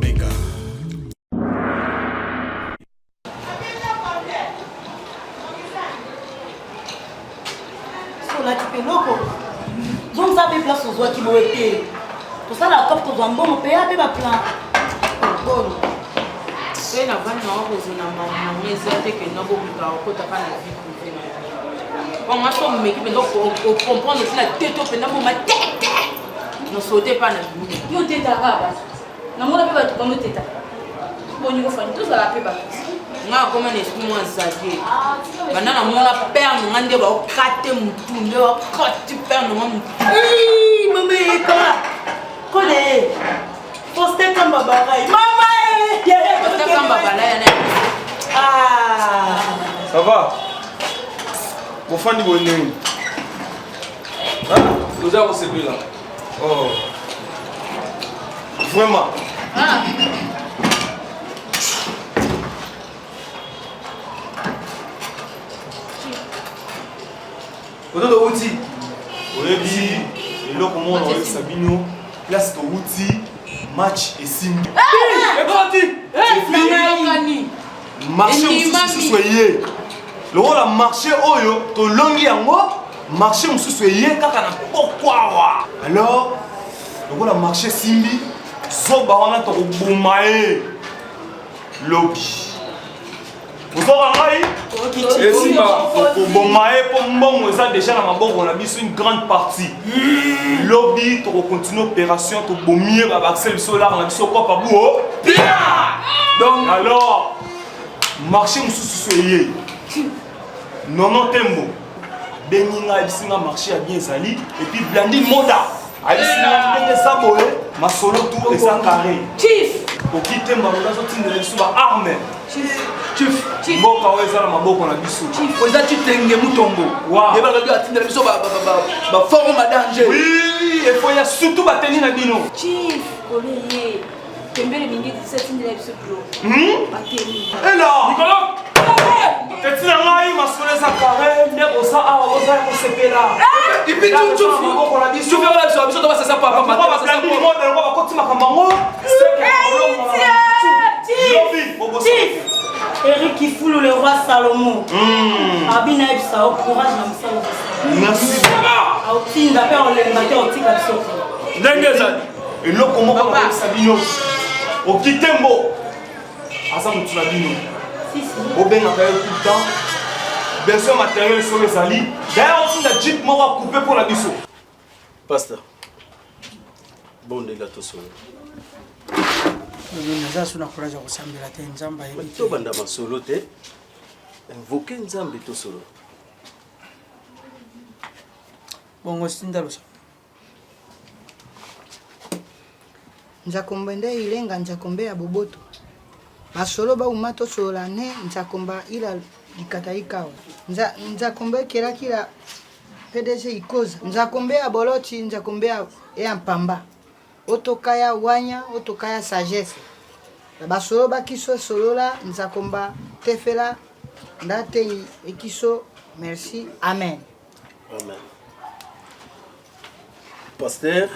Omega. Olati mpe eloko zongisa mpe place ozwaki boye te tosala cop kozwa mbongo mpe ya mpe baplan boni mpe navandi nango kozela mbongo na nga eza te ke nabomeka okotaka na vie privé na yo bongo so omeki mpenza ocomprendre ntina te to mpenza boma te te nosote epa na bino yo otetaka bato namona mpe bato bango tetaka boni kofani tozala mpe bato nga akoma na esprit mwa xavier ah, banda namona père na nga nde baokate motu nde bakati père na nga motu mama ekola kole Faustin Kamba Barai. Mama eh! Faustin Kamba Balai na. Ah. Ça va? Bofandi boye ndenge nini? Oza kosepela. Oh. Vraiment. Ah. Koto towuti oyebi eloko moko na oyebisa bino place towuti match esimbi ekoti marché mosusu eye lokola marché oyo tolongi yango marché mosusu eye kaka na pokwawa alors lokola marché esimbi zoba wana tokoboma ye lobi ozoka ngai esimba tokoboma ye mpo mbongo eza deja na maboko na biso une grande partie hmm. lobi tokocontinue opération tobomi ye babakisel biso lare na biso kopa buo donc alors marché mosusu so eye nono tembo abengi ngai ayebisi nga marché ya bien ezali epuis blandine moda ayebisi nga ndenge eza boye masolo tu eza carré oki te mbalola azotindela biso ba arme chief mboka oyo eza na maboko na biso oza chitenge mutombo yebaka atindela biso baforme ma danger oui efo ya surtout bateni na bino chief koleye pembele mingi atindela biso biloko hmm? bateni ela nikolo teti na ngai masolo eza kare nde boza awa boza ya kosepela bakoti makambo yango Eric Kifulu, le roi Salomon. Mm. Abi na yebisa yo courage na mosala Merci. Aotinda mpe olemba te otika biso te. Ndenge ezali. Eloko moko nakoyebisa bino. Okitembo. aza motu na bino bobengaka ye tout le temps besoin matériel soki ezali d'ailleurs otinda jeep moko akupe mpo na biso pasteur bondela tosolo naza so na courage ya kosambela te nzambe ayebi tobanda masolo te invoke nzambe tosolo bongo sinda losambo Nzakomba nde ilenga nzakombe ya boboto Masolo bauma tosolola ne nzakomba ila likata ikawa Nza, nzakomba ekelaki la PDG ikoza Nzakombe ya boloti nzakombe ya, ya mpamba Otoka ya wanya otoka ya sagesse Na basolo bakiso solola nzakomba tefela ndatei ekiso merci amen Amen. Pasteur,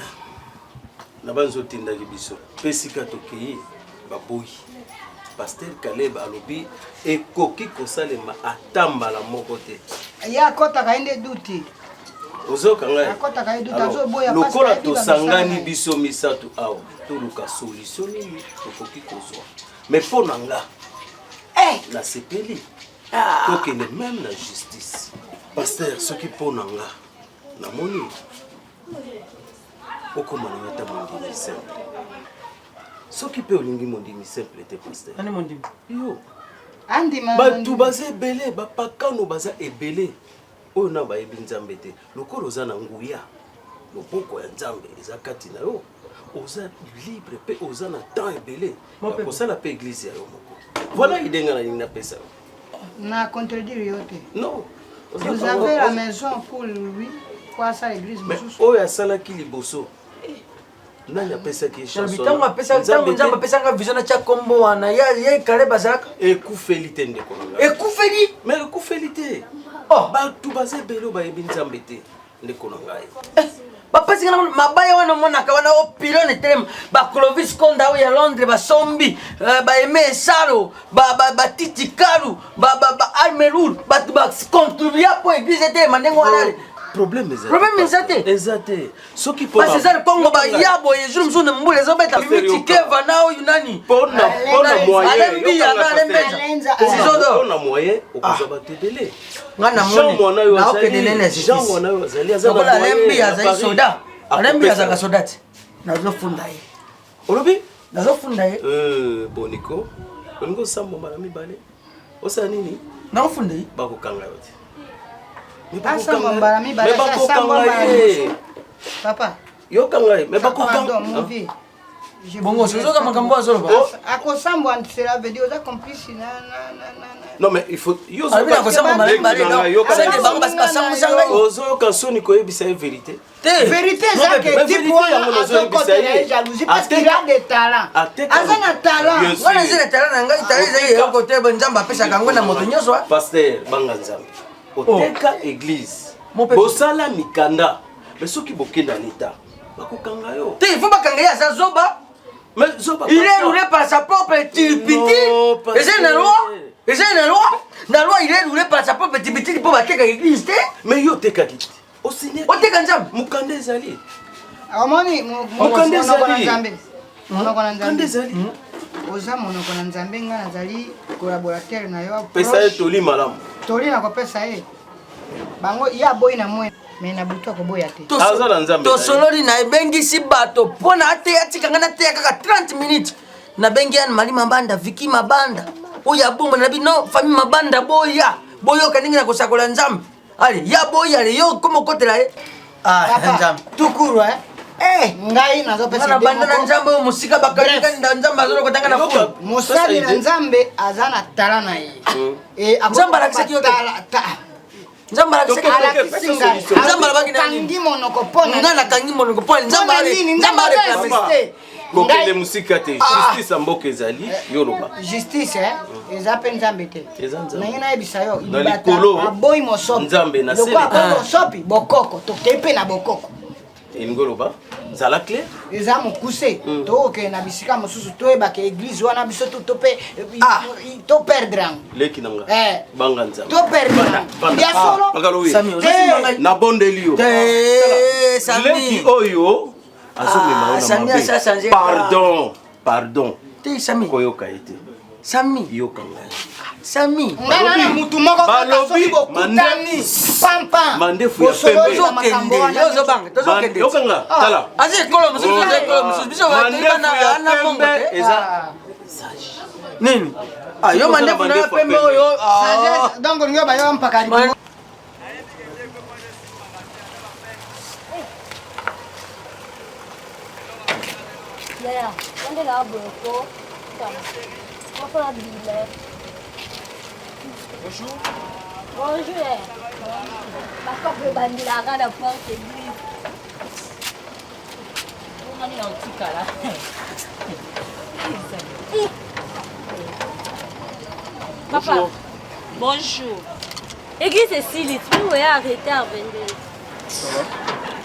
na banzi otindaki biso mpe esika tokei baboyi. Pasteur Caleb alobi ekoki kosalema ata mbala moko te. Ye akɔtaka ye nde duti. Ozoyoka ngai? Akɔtaka ye duti azoboya. Lokola tosangani biso misato awa, toluka solution nini tokoki kozwa. Mais mpo na nga, eh! nasepeli ah. tokende meme na justice pasteur soki mpo na nga namoni okoma na yo ata mondimi simple soki mpe olingi mondimi simple te pasteur yo bato baza ebele bapakano baza ebele oyo na bayebi nzambe te lokola oza na nguya loboko ya nzambe eza kati na yo oza libre mpe oza na temps ebele ya kosala mpe eglise ya yo moko voilà idée nga nalingi napesa yo na contredire yo te non vous avez la maison pour lui po asala église mosusu oyo asalaki liboso nani apesaki ntango apesaka nzambe apesaka vision natya nkombo wana ye kaleb azalaka ekufeli te ndeko na ngai ekufeli mais ekufeli te oh. bato baza ebele oyo bayebi nzambe te ndeko na ngai eh. Bapesi nga mabaya wana omonaka wana o pilone etelema ba Clovis Konda oyo ya Londres basombi euh, ba Aime Esalo ba ba ba Titi Kalu ba ba ba Almelul bato ba contribua mpo église etelema ndenge wana oh, problème eza problème eza te eza te soki pona César Kongo ba ya boye jour mosusu na mbula ezobeta Mimi Keva na oyo nani pona pona moyen Alain Biya na Alain Mbeja pona moyen okozwa ah. bato ebele nga na moni naokende nene na justice lokola Alain Biya azali soda Alain Biya azalaka soda te nazofunda ye olobi nazofunda ye euh, boniko olingi osamba mbala mibale osala nini nakofunda ye bakokanga yo te asamba mbala mibale bakokanga ye papa yokanga ye me bakokanga bongo ozoyoka makambo azoloba oh. akosambwa cela veut dire oza complice na non mais il faut ozoyoka soni koyebisa ye vérité te vérité eza ke type wana azokotela ye jalousie parce qu'il a des talents aza na talent wana eza na talent na ngai talent ezali eloko te nzambe apesaka yango na moto nyonso pasteur banga nzambe oteka oh. église bosala mikanda mais soki bokenda leta bakokanga yo te il faut bakanga ye aza zoba mais zoba il est roulé par sa propre turpitude eza na loi eza na loi na loi il est roulé par sa propre turpitude mpo bateka église te mais yo otekaki te oteka nzambe mokanda ezali omoni mokanda ezali monoko na nzambe ezali hmm? oza monoko na nzambe ngai nazali collaborateur na yo pesa ye toli malamu toli nakopesa ye bango ye aboyi na moi me na butu akoboya te aza na nzambe tosololi na ebengisi bato mpo na ateya atika ngai nateya kaka 30 minutes nabengi anne mali mabanda viki mabanda oyo abongo na bino famille mabanda boya boyoka ndenge na kosakola nzambe ale ya boyi ale yo koma okotela ye ah, nzambe tukuru eh? Eh, ngai nazopesa na banda na nzambe oyo mosika bakalika nzambe azolokotanga na fulu mosali na nzambe aza na tala na ye hmm. eh, nzambe alakisaki yo te nzambe alakisi ngai nzambe alobaki nakangi monoko mpo ngai nakangi monoko mpo nzambe nzambe areklame kokende mosika te ah. justice ya mboka ezali yo loba justice eh, eza mpe nzambe te ndenge nayebisa yo na likolo aboyi mosopi nzambe na lokola aboyi ah. mosopi bokoko tokei mpe na bokoko elingi oloba zala clair eza mokuse mm. tokokende na bisika mosusu toyebaka eglise wana biso to mpe ah. to perdre yango leki na nga eh. banga nzambe to perdre yango ya solo nabondeli yo leki oyo azomema yo na mabe pardon pardon te sami koyoka ye te sami yoka ngai sami ngai na na mutu moko kaka soki bokutani pampa mandefu ya pembe tozokende ozobanga tozokende yokanga ah. tala aza ekolo mosusu aza ekolo mosusu biso mandefu ya pembe eza ah. sage nini ah, yo mandefu na ya pembe oyo donc olingi bayo mpaka Yaya, nde na boye ko moko na bima. Bonjour. Bonjour. Yaya. Bakoko ebandelaka na porte église. Ongani na otikala. Papa. Bonjour. Église esili, tu peux oya retard 22. Ça va?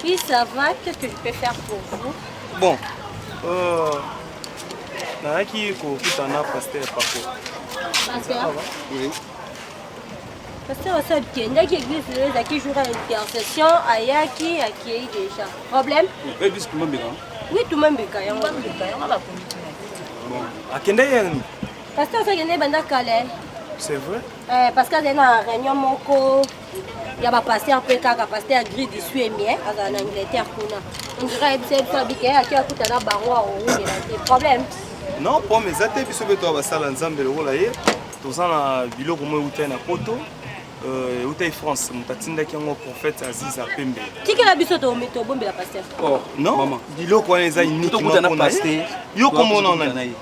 Oui, ça va. Qu'est-ce que je peux faire pour vous? Bon, euh, nayaki kokutana pasteur Paco. Pasteur? Oui. Pasteur osi akendaki église lelo ezalaki jour ya intercession ayaki akei déjà. Problème? Église Tumambeka. Oui, Tumambeka yango. Bon, akendaki yani? Pasteur osi akendaki banda kala. C'est vrai? Eh, parce que azali na réunion moko ya bapaster mpe kaka paster gris disuemi eh, azala na angleterre kuna ondira ayebisa ye biso abike eh, ake akuta na bango akowumela te problème non problème eza te biso mpe toya basala nzambe lokola ye toza na biloko moko eutai na poto euh, eutai france moto atindaki yango prophète aziza pembe tikela biso tobombela paster oh, non biloko wana eza uniquement mpona ye yo komona nani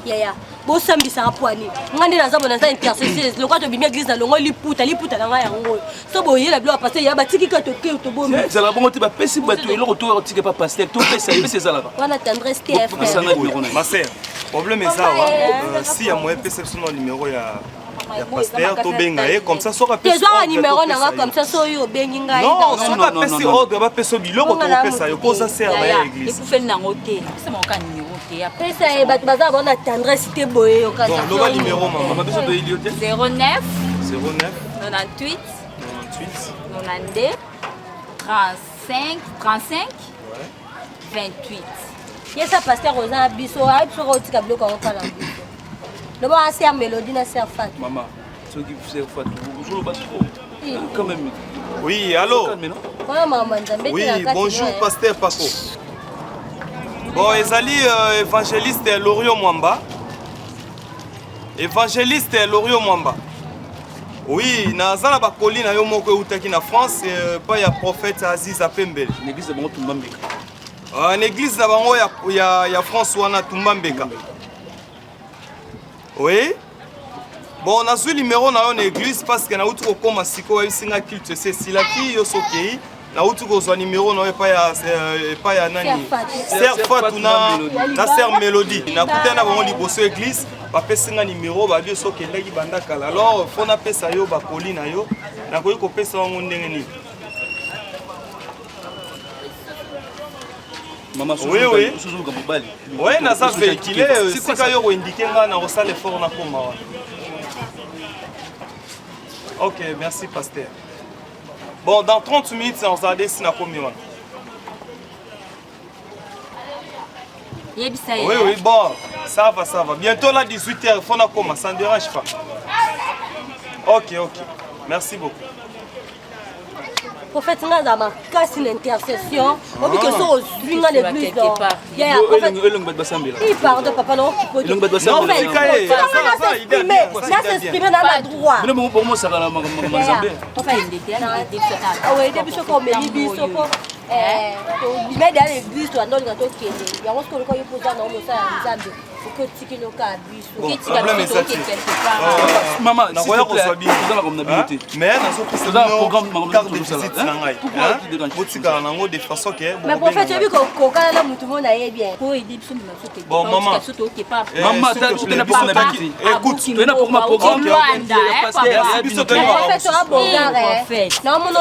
yaya bosambisaka pwani ngai nde naza bona naza intercesseuse lokola tobimi eglise na longo liputa liputa na ngai yango oyo so boyela biloko ya paster ya batiki ka toke tobomi eh, ezalaka bongo te bapesi bato eloko to otika pa paster topesa epesi ezalaka wana tendresse te ma sœur problème eza awa euh, si ya moyen pesa biso na numero ya ya pasteur tobenga ye comme ça soki apesi tezwaka ordre, numero na nga topesa comme ça so oyo obengi ngai non soki apesi ordre bapesa yo biloko tokopesa yo mpo oza ser na ye église ekufeli nango te pesa bango numero te pesa ye bato baza bango na tendresse te boye yoka bon loba numero mama biso toyeli yo te 09 09 98 98 92 35 35 28 yesa pasteur oza na biso ayebi soki otika biloko yango mpa na biso loba aser mélodie na ser fatu Maman, soki ser fatu ozoloba trop quand même. Oui, allô wana makambo ya nzambe te Oui, na kati bonjour no, eh. pasteur Paco. Bon, ezali évangéliste Lorio Mwamba. Évangéliste Lorio Mwamba. Oui, naza na bakoli na yo moko eutaki na France pa ya prophète Aziz Apembele. L'église na bango Tumba Mbeka. Na église na bango ya France wana Tumba Mbeka. Oui. Bon, nazwi numéro na yo na église parce que nauti kokóma sikoyo, oyebisi nga culte esi esilaki, yo soki okei, nauti kozwa numéro na yo epai ya nani, ser Fatu na ser Mélodie. Nakutani na bango liboso église, bapesi nga numéro, babi yo soki okendaki banda kala. Alors fo napesa yo bakoli na yo, nakoki kopesa yango ndenge nini? Mama, Oui. sozoluka mobali. Oui, naza véhicule, sika yo koindike nga na kosala effort nakóma wana. Ok, merci pasteur. Bon, dans 30 minutes nazala desi nakomi wana. Yebisa ye. Oui, bon, ça va, ça va. Bientôt là, 18h, faut nakoma, ça ne dérange pas. Ok. Merci beaucoup. Prophète, nga aza makasi na intercession, obike so ozwi nga na église yaya. Elongi bato basambela. I pardon papa, na Elongi bato basambela. Nasexprime na droit. Bino bomosaka na makambo ya Nzambe. Oede biso ko omemi biso po tobimede ya l'église, toyandolinga tokende yango. Soki olikoki mpoza na mosala ya Nzambe, oki otikeli oka biso. Bon, problème eza te. Mama, Nakoya kozwa bino. toza makambo na bino te. Mais nazopesa Toza na bino programme, makambo carte de tozosala, visite hein? na ngai. Pourquoi Hein? tu déranges? Botikala nango de façon ke Mais prophète, oyebi kokokana na motu mo nayebi. Oyebi biso mema biso quelque Bon, part, maman. otika biso tokepa. Mama, s'il te tokende plaît, na programme na biso bino taki- te. Écoute, Toye na programme. Luanda, eh, papa. Biso toyeba Prophète oabongare naomona.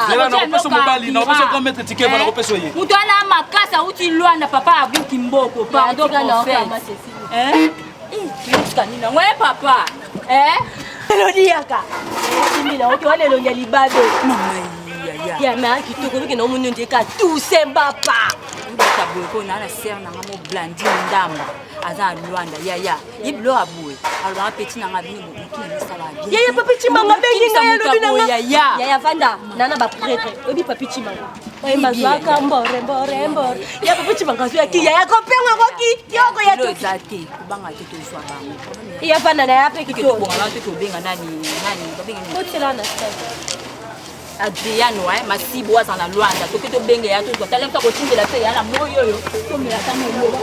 Zela, nakopesa mobali, nakopesa grand maître Tikeva, nakopesa ye. Moto wana makasi auti Lwanda, papa abuki mboko. Pardon prophète. Toyotika nini yango e papa? Elodi yaka esimbi na oki wana elongi ya libabe ya ma kitoko, obiki na omoni ondeka tusemba pa. Obeta boye ko naa na ser nanga mo Blandine Ndamba aza na Lwanda. Yaya ye biloko ya boye alobaka peti nanga bino motu na misala. Yaya, papi Cimanga abengi ngai, alobi nanga. Yaya. Yaya, vanda nana baprêtre, oyebi papi Cimanga oyemba zwaka mbore mbore mbore ya papi Cimanga azwaki yaya kopengwango kitoko ya Bilo toki. eza te, kobanga te, tozwa bango. Iya vanda na ya mpe Toke kitoko. tobonga bango te, tobenga nani nani babenga nani? Otela na stade. Adriano Masibo aza na Lwanda, toke tobenga ya tozwa talemka kotindela mpe ya na moi oyo tomela ta moloba.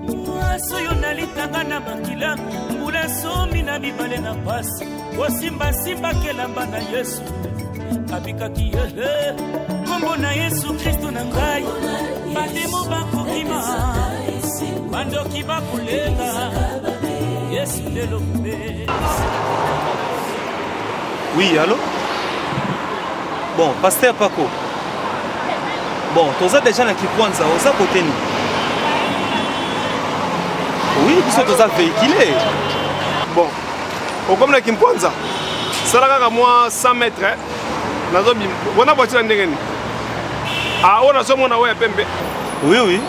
Mwasi oyo nalitanga na makila mbula 12 na pasi kosimbasimbaka elamba na Yesu abikaki ye. Nkombo na Yesu Kristo na ngai, bademo bakokima, bandoki bakolenga, Yesu lelo mpe. Oui, allô. Bon, pasteur Paco. Bon, toza déjà na Kikwanza, oza côté ni. Oui, biso toza véhiculé. Bon, okomi na Kimpwanza, sala kaka mwa 100 mètre, nazobima wana. Voiture ya ndenge nini? Ah, oyo nazomona oyo ya pembe. Oui.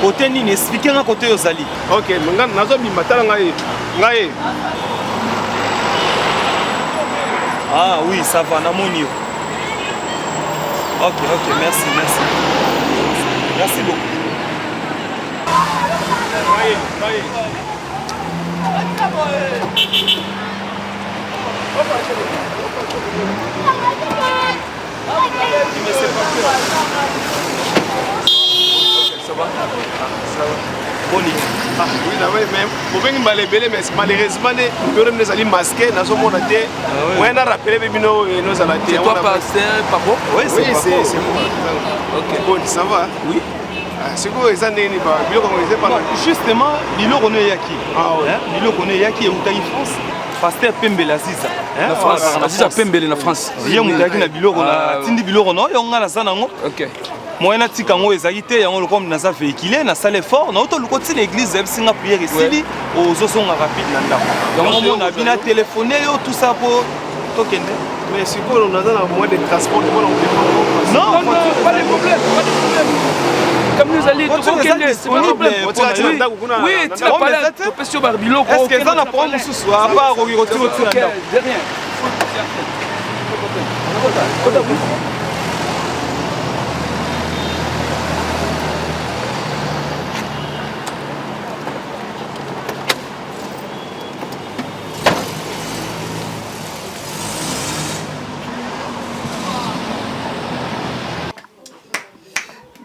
Côté nini? Expliquez nga côté ozali. Ok, nga nazobima, tala ngai ngai. Ah oui, ça va, namoni yo. Ok, merci, merci. Merci beaucoup. Ngai ngai. Mais c'est pas Ça va? Ça va. Boni. Ah oui, na mais bobengi mbala ebele mais malheureusement nde numéro bino ezali masqué nazomona te ah moyen na rappele mpe bino enozala te. C'est toi pasteur Papo? Oui, c'est c'est moi. Ok. Bon, ça va? Oui. Ah, sikoyo eza ndenge nini biloko yango eza pana justement biloko no eyaki ah, biloko no eyaki eutaki France pasteur Pembele Aziza na France Aziza Pembele na France ye moto ayaki na biloko na atindi biloko na oyo nga naza nango moyen natika yango ezalaki te yango lokola naza véhicule nasala effort nauti oluka otina église ayebisi nga prière esili ozozonga rapide na ndako yango omona bina telefone yo tout ça po tokende mais sikoyo naza na moyen de transport mpona non non pas de problème pas de problème camion ezali tokokende c'est pas problème oui tina palais topesi yo biloko est ce que eza na problème mosusu apart okoki kotika otina ndako de rien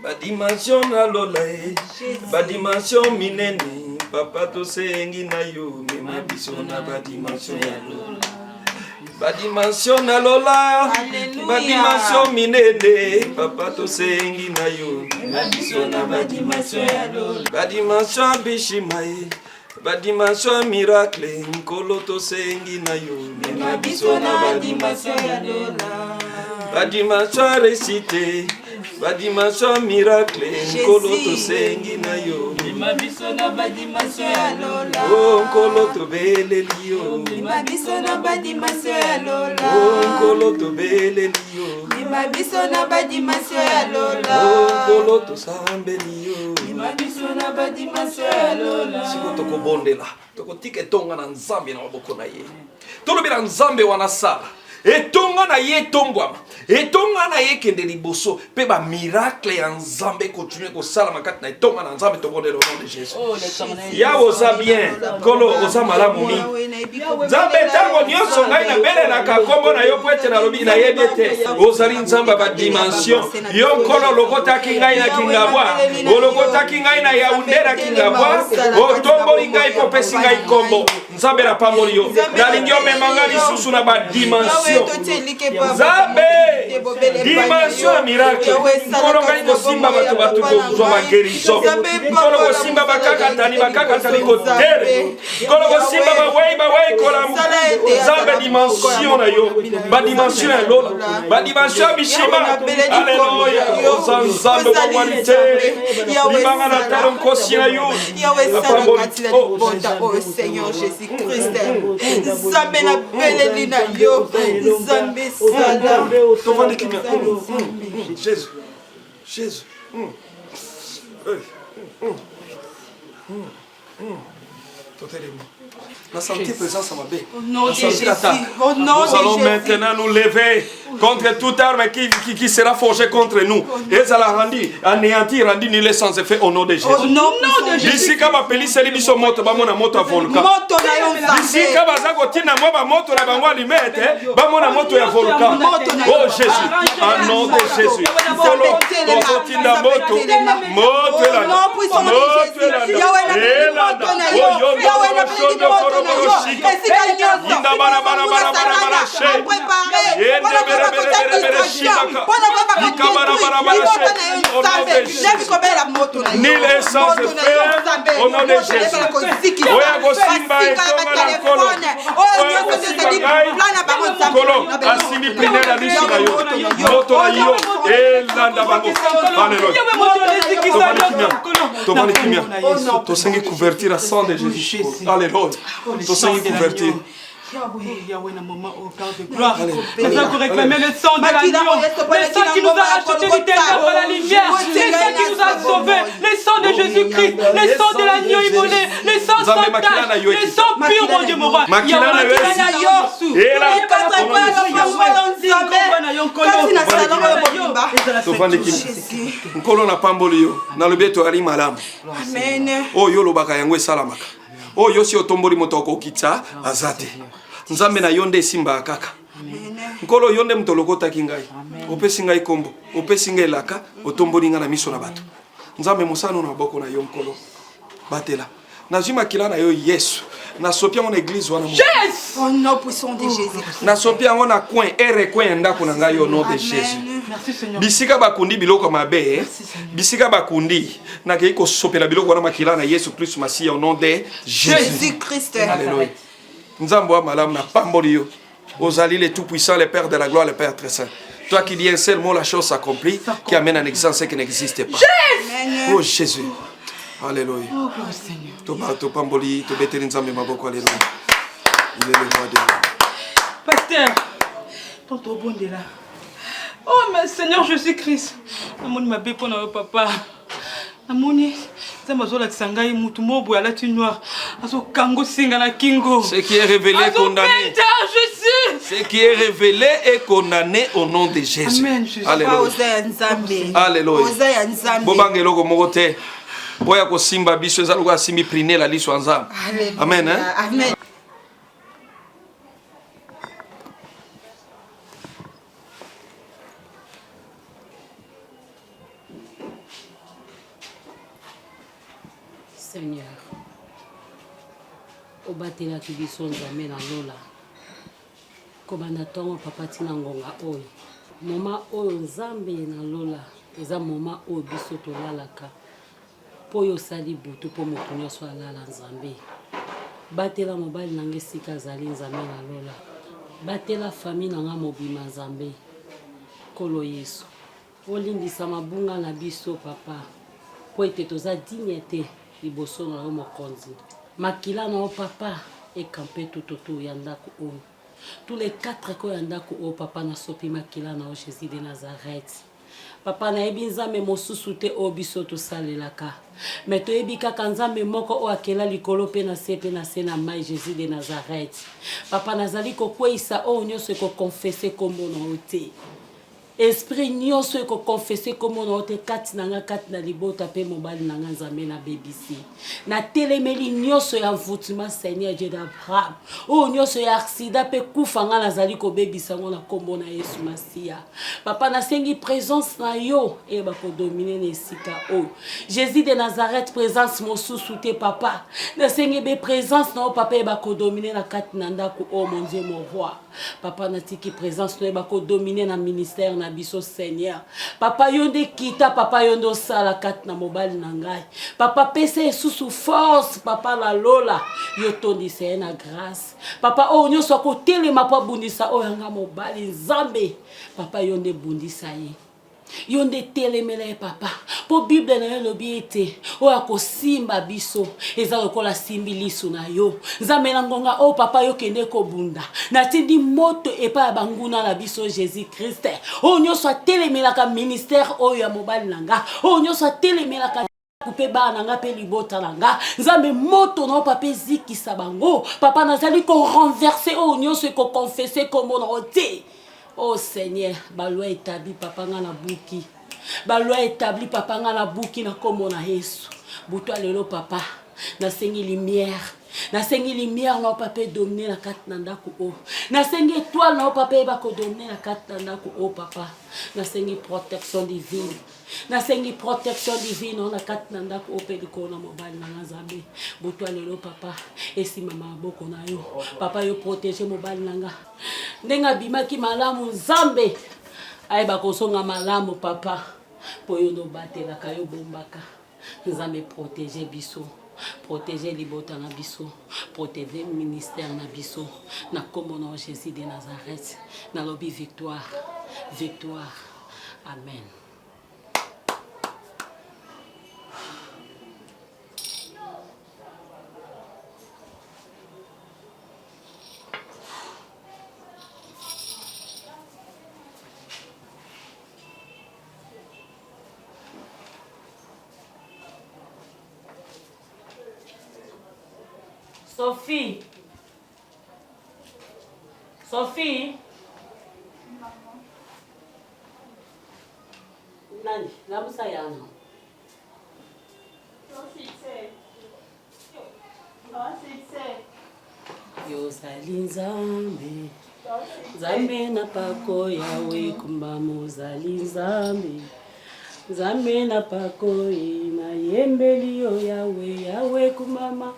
Badimension na lola e badimension minene papa tosengi na yo mema biso na badimension ya lola badimension na lola badimension minene papa tosengi na yo mema biso na badimension ya lola badimension ya bishima e badimension ya miracle nkolo tosengi na yo mema biso na badimension ya lola badimension ya réussite badimension ya miracle nkolo tosengi na yo mema biso na badimension ya lola o oh, nkolo tobeleli yo mema biso na badimension ya lola o oh, nkolo tobeleli yo mema biso na badimension ya lola o oh, nkolo tosambeli yo mema biso na badimension ya lola sikoyo tokobondela tokotika etonga na nzambe na maboko na ye tolobela nzambe wana sala etonga na ye etombwama etonga na ye ekende liboso mpe bamiracle ya nzambe ekontinue kosalama kati na etonga na nzambe tobondela au nom de jésus oh, yawe oza bien nkolo oza malamu mingi nzambe ntango nyonso ngai nabelelaka nkombo na yo mpo ete nalobi nayebi ete ozali nzambe ya badimension yo nkolo olokotaki ngai na kingabwa olokotaki ngai na yaunde na kingabwa otomboli ngai mpo opesi ngai nkombo nzambe napamboli yo nalingi omema ngai lisusu na badimension nzambe dimension ya miracle nkolo ngai kosimba bato bato kozwa bagerison nkolo kosimba bakakatani bakakatani kotere nkolo kosimba bawei bawei kolamu nzambe dimension na yo badimension ya lola badimension ya bishima aleluya oza nzambe obongwani te libanga na talo nkosi na yo yawe esala kati na libota oyo seigneur jésus christ nzambe nabeleli na yo nzambe sala tovandi kimia jésus jésus Totelemi. Na senti présence ya mabe. Au nom Nous allons de Jésus. maintenant nous lever contre toute arme qui, qui, qui sera forgée contre nous. Ezala rendu, anéanti, rendu nul et sans effet au nom de Jésus. Au nom de Jésus. Bisika bapeliseli biso moto bamona moto ya volcan. Moto na yo Nzambe. Bisika baza kotinda mwa bamoto na bango allumette, bamona moto ya volcan. Moto na yo. Oh Jésus, au nom de Jésus. Nkolo, tozotinda moto, moto elanda. Moto elanda. Elanda. Oh, yo, Nul est sans effet au nom de Jésus. Oya kosimba etonga na nkolo. Oya kosimba ngai. Nkolo asimbi pine na miso na yo. Moto na yo elanda bango. Alléluia. Tovandi kimia. Tosengi couverture à sang de Jésus. Alléluia. Tosengi couverture. Yahweh, Yahweh, na maman, oh Père de gloire. Nous avons réclamé le sang de l'agneau, le sang qui nous a racheté du ténèbres à la lumière, le sang qui nous a sauvés, le sang de Jésus-Christ, le sang de l'agneau immolé, le sang sans tache, le sang pur, mon Dieu, mon roi. Tovandi kimia. Nkolo napamboli yo, nalobi ete oyali malamu. Oyo olobaka yango esalamaka. Oyo yo si otomboli moto akokitisa aza te. Nzambe na yo nde esimbaka kaka. Nkolo yo nde moto olokotaki ngai, opesi ngai kombo, opesi ngai elaka, otomboli ngai na miso na bato. Nzambe mosano na maboko na yo Nkolo, batela. Nazwi makila na yo Yesu. Nasopi yango na église wana. Yes! Au nom puissant de Jésus. Nasopi yango na coin, ere coin ya ndako na ngai au nom de Jésus. Merci Seigneur. Bisika bakundi biloko mabe, eh? bisika bakundi nakei kosopela biloko wana makila na Yesu Christ Masiya au nom de Jésus. Jésus Christ. Alléluia. Nzambe wa malamu na pamboli yo. Ozali le tout puissant, le Père de la gloire, le Père très saint. Toi qui dis un seul mot, la chose s'accomplit, qui amène en existence ce qui n'existe pas. Jésus. Oh Jésus. Alléluia. Oh, gloire Seigneur. Toba topamboli, tobeteli Nzambe maboko. Alléluia. Il est le roi des rois. Pasteur, tant obondela. Oh, mais Seigneur Jésus-Christ, namoni mabe mpo na yo papa. Namoni Nzambe azolakisa ngai mutu moko boye alati noir azokango singa na kingo. Ce qui est révélé est condamné. Jésus. Ce qui est révélé est condamné au nom de Jésus. Amen, Jésus. Alléluia. Oza ya Nzambe. Alléluia. Oza ya Nzambe. Bobanga eloko moko te. Boya kosimba biso eza lokola asimbi prunelle ya liso ya Nzambe. Amen. Hein? Amen. Seigneur, obatelaki biso Nzambe na lola kobanda ntongo papa ntina ngonga oyo moma oyo Nzambe na lola eza moma oyo biso tolalaka mpo oyo osali butu mpo moto nyonso alala Nzambe batela mobali na nga esika azali Nzambe na lola batela famille na nga mobima Nzambe Nkolo Yesu Olimbisa mabunga na biso, Papa, mpo ete toza digne te liboso na yo, Mokonzi. Makila na yo, Papa, e camper tout autour ya ndako oyo. Tous les quatre coins ya ndako oyo, Papa, nasopi makila na yo, Jesus de Nazareth. Papa, nayebi Nzambe mosusu te oyo biso tosalelaka. Mais toyebi kaka Nzambe moko oyo akela likolo mpe na se mpe na se na mai, Jesus de Nazareth. Papa, nazali kokweisa oyo nyonso ekokonfese nkombo na yo te. Esprit nioso eko confesser kombo na yo te kati na nga kati na libota pe mobali na nga Nzambe na bebisi na telemeli nioso ya envoutement Seigneur Dieu d'Abraham oyo nioso ya accident pe kufa nga nazali kobebisa ngo na kombo na Yesu Masiya papa nasengi presence na yo eyeba kodomine na esika oyo Jésus de Nazareth présence mosusu te papa nasengi be présence na yo papa eyeba kodomine na kati na ndako oyo mon Dieu mon roi Papa natiki présence no yeba ko dominer na ministère na biso Seigneur. Papa yo nde kita, papa yo nde osala kati na mobali na ngai. Papa pesa ye susu force, papa na lola, yo tondisa ye na grâce. Papa oyo nyonso akotelema mpo abundisa oyo yanga mobali Nzambe. Papa yo nde bundisa ye. Yo nde telemela ye papa, mpo Bible na yo elobi ete oyo akosimba biso eza lokola asimbi lisu na yo. Nzambe na ngonga oyo papa yo kende kobunda, natindi moto epai ya banguna na biso Jesus Christ, oyo nyonso atelemelaka ministère oyo ya mobali na nga, oyo nyonso atelemelaka mpe bana na nga mpe libota na nga nzambe moto na yo papa ezikisa bango papa nazali korenverse oyo nyonso ekokonfese nkombo na yo te o oh, seigneur baloi etabli papa nga na buki baloi etabli papa nga na buki na nkombo na yesu butu ya lelo papa nasengi lumière nasengi lumière na yo papa edomine na kati na ndako oyo nasengi etoile na yo papa eyeba kodomine na kati na ndako oyo papa nasengi protection divine nasengi protection divine na kati na ndako oyo mpe likolo na mobali na nga nzambe butu ya lelo papa esimama maboko na yo papa yo protege mobali na nga ndenge abimaki malamu nzambe ayeba kozonga malamu papa mpo yo nde obatelaka yo bombaka nzambe protege biso protege libota na biso protege ministère na biso na nkombo na jésus de nazareth nalobi victoire victoire Amen. Sophie. Sophie. Nani? Lamusa yano. Yozali Nzambe, Nzambe na pako yawe kumbama ozali Nzambe. Nzambe na pakoi nayembeli yo Yawe, Yawe kumama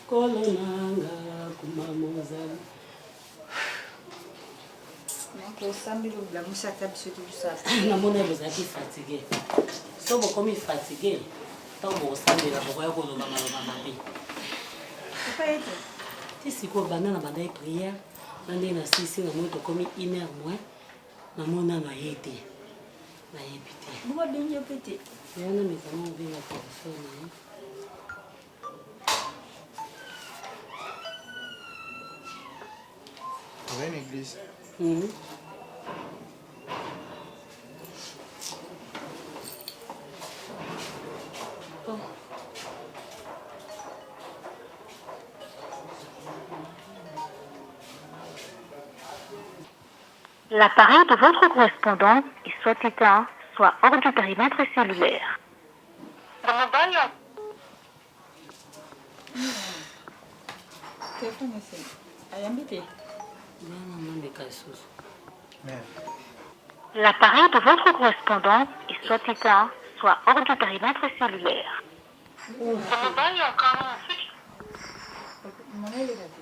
kolo nanga kumama ozali. Osambeli olamusi ata biso te tosala. Namoni bozalaki fatigue. So bokomi fatigue ntango bokosambela bokoya koloba maloba mabe. Ti sikoyo banda na bandaki prière na ndenge nasisi namoni tokomi une heure moins namoni nano aye te. Nayebi te. Bongo abengi yo mpe te? Wana mekana obenga telefone na ye. Ozali na église? Mm. Oh. L'appareil de votre correspondant est soit éteint, soit hors du périmètre cellulaire. Telefone ese ayambi te. Nameka lisusu. L'appareil de votre correspondant est soit éteint, soit hors du périmètre cellulaire.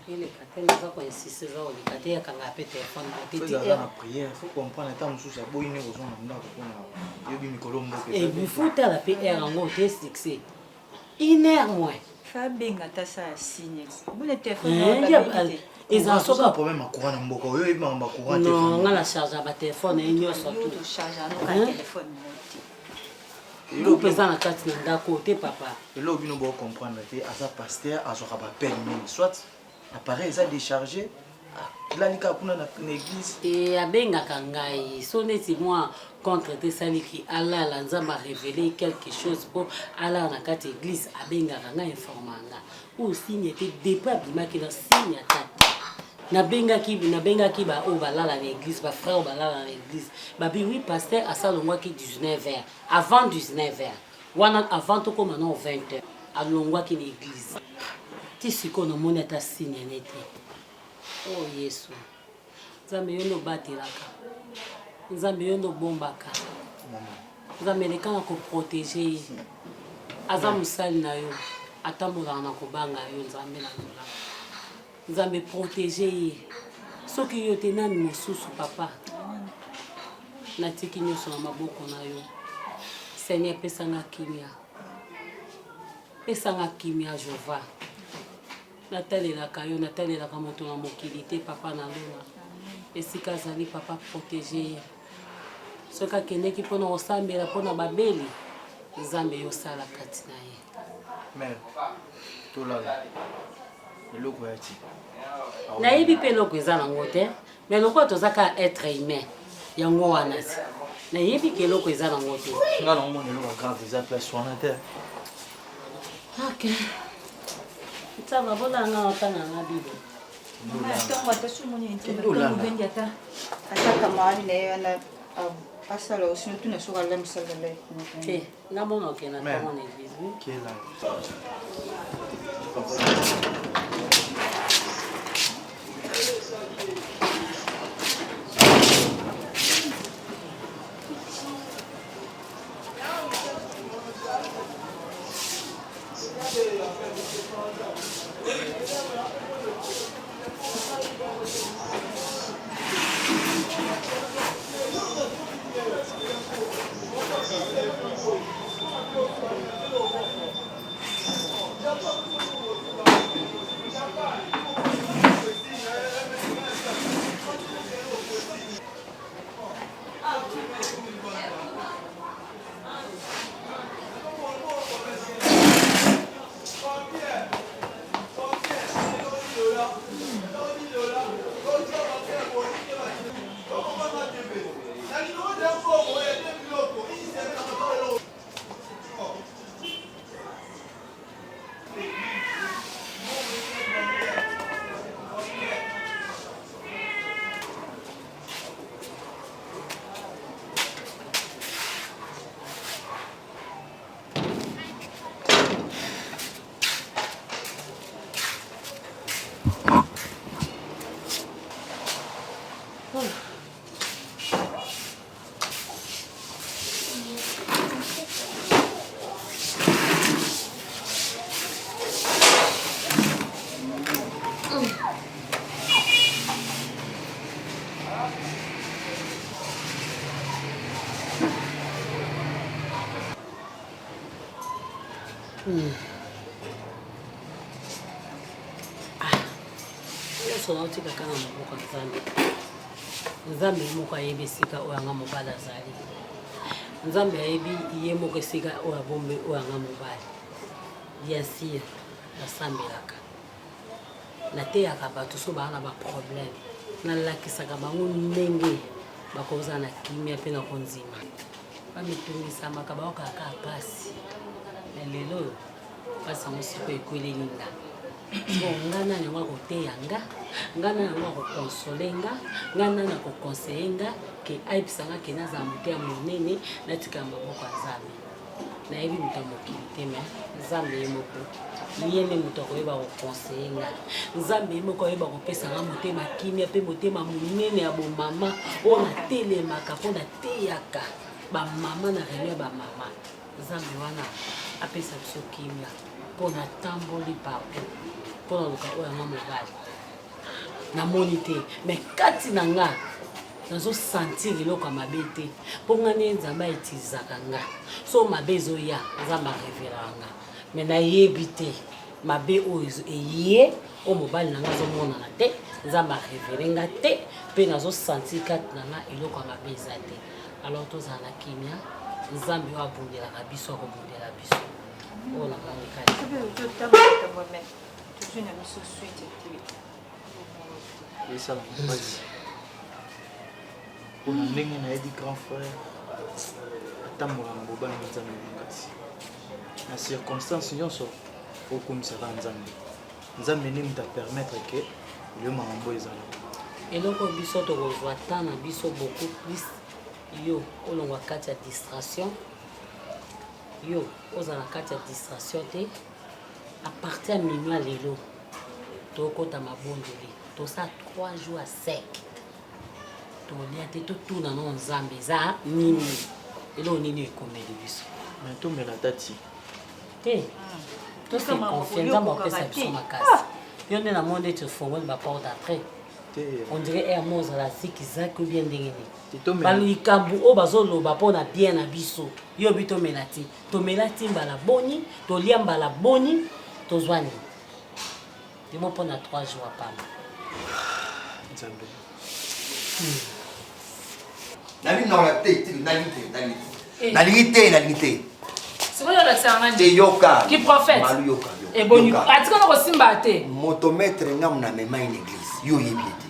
Eleka te naza ko insiste eza koleka te akanga mpe telefone na te Soki aza na prière, faut comprendre ata mosusu aboyi nde kozonga ndako mpona yobi mikolo mboka. Ebifu tala mpe heure yango te succès une heure moins. Fabenga ata sa ya signe. Bone telefone. Eza soki problème ya courant na mboka oyo oyebi makambo ya courant te. Non, nga na charge ya batelefone ye nyonso tout. Charge ya telefone. Groupe eza na kati na ndako te papa. Eloko bino bo comprendre te aza pasteur azwaka ba peine mingi soit appareil eza déchargé alali kaka kuna na église. Te abengaka ngai so neti mwa contre te esaliki alala nzambe a révele quelque chose mpo alala na kati ya église abengaka ngai informa nga oyo signe te depuis abimaki na signe ata te nabengaki nabengaki ba oyo balala na église ba frère oyo balala na église babi oui pasteur asalongwaki 19 heures avant 19 heures wana avant tokóma nao 20 heures alongwaki na église ti sikoyo namoni ata signe ne te o oh, yesu nzambe yo nde obatelaka nzambe yo nde obombaka nzambe eleka na koprotege ye aza mosali na yo atambolaka na kobanga yo nzambe na lola nzambe protege ye soki yo te nani mosusu papa natiki nyonso na maboko na yo seigneur pesanga kimia pesanga kimia jehova Natalelaka yo, natalelaka moto na mokili te papa na lola. Esika azali papa protege ye. Soki akendeki mpo na kosambela mpo na babeli, Nzambe yo sala kati na ye. Mère, tolala. Eloko ya ti. Nayebi mpe eloko eza nango te, mais lokola toza kaka être humain, yango wana ti. Nayebi ke eloko eza nango te. Nga na omona eloko ya grave eza place wana te. Ok. Ça va, bolanga otanga nga bible. Ntango ata so omoni obengi ata ata camarade na ye wana asala osi otuna soki alamisaka lai te nga mona okenda ntango na église. Ah, nyonso naotika kaka na maboko ya Nzambe. Nzambe ye moko ayebi esika oyo anga mobali azali. Nzambe ayebi ye moko esika oyo abombi oyo anga mobali. Bien sûr, nasambelaka. Nateyaka bato so baa na baproblème. Nalakisaka bango ndenge bakozala na kimia mpe na kondima. Bamitungisamaka bayokaka kaka mpasi. Mais lelo oyo mpasi yango sikoyo ekweleli nga. Sikoyo nga nani yango akoteya nga? Nga nani yango akokonsole nga? Nga nani akokonseye nga ke ayebisa nga ke nazala motema monene natikala maboko ya Nzambe. Nayebi moto ya mokili te mais Nzambe ye moko ye nde moto akoyeba kokonseye nga. Nzambe ye moko ayeba kopesa nga motema kimia mpe motema monene ya bomama oyo natelemaka mpo nateyaka bamama na réunion ya bamama. Nzambe wana apesa biso kimia mpo natamboli partout mpo naluka oyo yanga mobali namoni te mais kati na nga nazo sentir eloko ya mabe te mpo nga nde nzambe autilisaka nga so mabe ezoya nzambe arevelaka nga mais nayebi te mabe oyo eye oyo mobali na nga azomonana te nzambe arevele nga te mpe nazo sentir kati na nga eloko ya mabe eza te alors tozala na kimia nzambe oyo abundelaka biso akobundela biso oyo namoni kati tozwi na biso suite te esala mpasi mpona ndenge nayebi grand frère atambola na bobangi nzambe makasi na circonstance nyonso okumisaka nzambe nzambe nde moto apermettre ke lio makambo ezala eloko biso tokozwa temps na biso beaucoup plus yo olongwa kati ya distraction yo ozala kati ya distraction te à partir ya minuit ya lelo tokota mabondeli tosala 3 jours ya sec tolia te totuna no nzambe eza nini eloko nini ekomeli biso mais tomela ata ti te tose confie nzambe apesa biso makasi yo nde namoni ndeti ofongoli baporte d'entrée on dirait air mo ozala zikizaki ou bien ndenge nini balikambo oyo bazoloba mpo na bien na biso yo obi tomela ti Tomela ti mbala boni, tolia mbala boni, tozwa nini? Limo mpo na 3 jours ya pamba. Nzambe. Nalingi naola te, te, nalingi te, nalingi te. Nalingi te, nalingi te. Sikoyo olakisaka nga Te nini? yoka. Ki prophète. Malu yoka. yoka, Eboni yoka. atika na kosimba te. Motomètre nga muna mema une église. Yo oyebi ye te.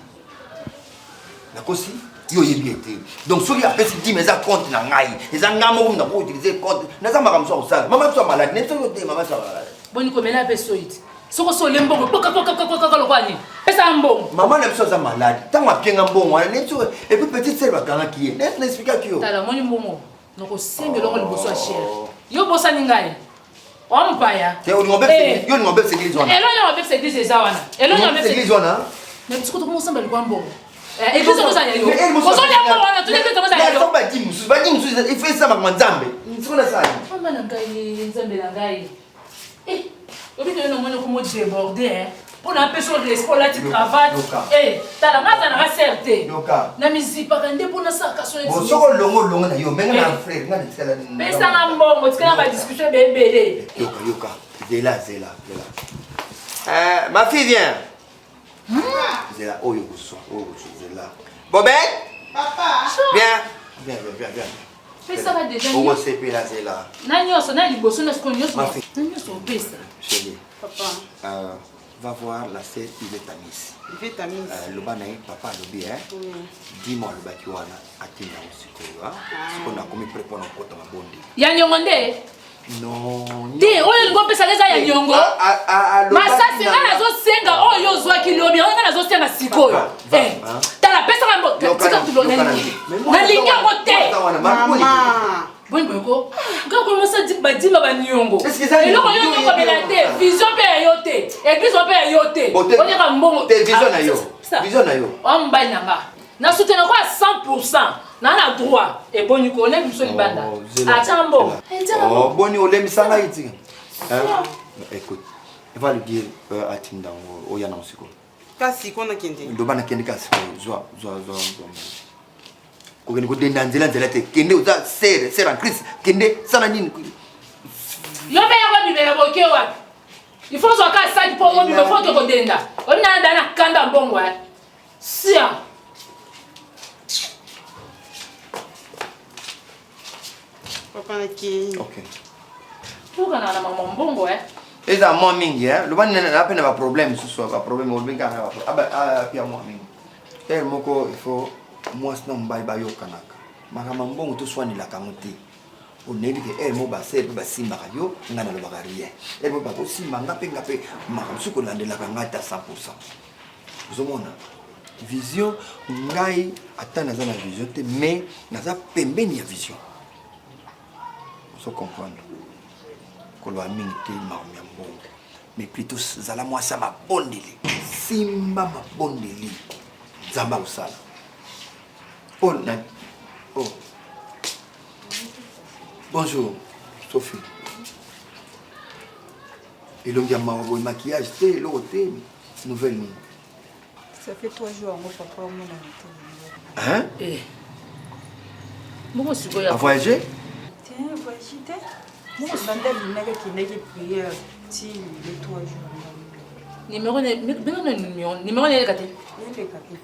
Nakosi? Yo oyebi ye te. Donc soki apesi dime eza compte na ngai. Eza ngai moko mutu nako utiliser compte. Naza makambo mosusu ya kosala. Mama biso ya malade. Nayebi soki yo te mama biso ya malade. Boni komela mpe soyi te. Soki osi olie mbongo kaka lokola nini? Pesa nga mbongo. Mama na biso aza malade. Ntango apienga mbongo wana nayebi soki et puis petite sœur bakangaki ye. Na expliquaki yo. Tala omoni mbongo nakosenga elongo liboso ya chere. Yo obosani ngai. Oa mopaya. Te olingo obebisa église, yo olingo obebisa église wana. Elongi ya obebisa église eza wana. Elongi ya obebisa église wana. Mais biso tokomi kosamba likwa mbongo. Eh, église yango eza ya yo. Ozolia mbongo wana, tuni église yango eza ya yo. Ba dîme mosusu, ba dîme mosusu, il faut esala makambo ya Nzambe. Sikoyo nasala nini? Mama na ngai, Nzambe na ngai. Eh, obi toyo namoni okomo déborde hein. Mpo na apesa yo respect olati cravate. Eh, tala nga azalaka sere te. Na mizipaka nde mpo nasalaka so Bon, soko olongo olongo na yo, mais nga na frère, nga na tikala. Pesa nga mbongo, tikala ba discussion ebele. Yoka, yoka. Zela, zela, zela. Euh, ma fille vient. Zela, oyo kozwa, oyo kozwa, zela. Bobette? Papa. Viens. Viens, viens, viens, viens. Pesa ba deja. Okosepela zela. Na nyonso, na liboso na sikoyo nyonso. Na nyonso opesa. Chérie. Papa. Euh, va voir la sœur Yvette Amis. Yvette Amis. Euh, loba na ye papa alobi hein. Oui. Dis-moi alobaki wana atinda yango sikoyo hein. Sikoyo nakomi prêt mpo na kokota mabondi. Ya nyongo nde? Non. Te, oyo olingi opesa eza ya nyongo. Masasi nga nazosenga oyo ozwaki lobi, yango nga nazosenga sikoyo. Eh, tala pesaka mbo tika nalingi yango te. Mama. Boni boye ko kaka kolomasa badima baniongo eloko yo nyokomela te vision mpe ya yo te eglise mpe ya yo te oliaka mbongo vision na yo vision na yo oa mobali na nga na soutena ko ya 100 pourcent na na droit eboni ko olembi biso libanda atya mbongo boni olembisa ngai ti écoute va lui dire euh, atinda yango oya nango sikoyo kasi ko nakende loba nakende kasi zwa zwa zwa kokende kodenda nzela nzela te kende oza sere sere en christ kende sala nini yo mpe yango bimela boke wapi? Il faut ozwa kaka saki mpo obima, faut oke kodenda. Oyebi na da na kanda mbongo eh. Sia. Papa nakei. Ok. Tokana na mama mbongo eh. Eza mwa mingi eh. Loba nene na pe na ba problème mosusu ba problème olobi kaka na ba aba pia mwa mingi. Heure moko il faut mwasi na mobali bayokanaka. Makambo ya mbongo toswanelaka yango te. Oneyebi ke heure moko basere mpe basimbaka yo, ngai nalobaka rien. Heure moko bakosimba nga mpe nga mpe makambo mosusu kolandelaka ngai ata 100%. Ozomona vision ngai ata naza na vision te mais naza pembeni ya vision. Ozo comprendre? Koloba mingi te makambo ya mbongo. Mais plutôt zala mwasi ya mabondeli. Simba mabondeli. Nzambe akosala. Oh, na... oh. Bonjour, Sophie. Elongi ya mawa boye maquillage te eloko te nouvelle nini? Ça fait 3 jours yango papa omonana te. Hein? Eh. Bongo sikoyo. A voyager? Tiens, voyager te. Bongo banda bimaki akendaki prière ti le 3 jours. Numéro ne benga na numéro numéro ne eleka te. Eleka te.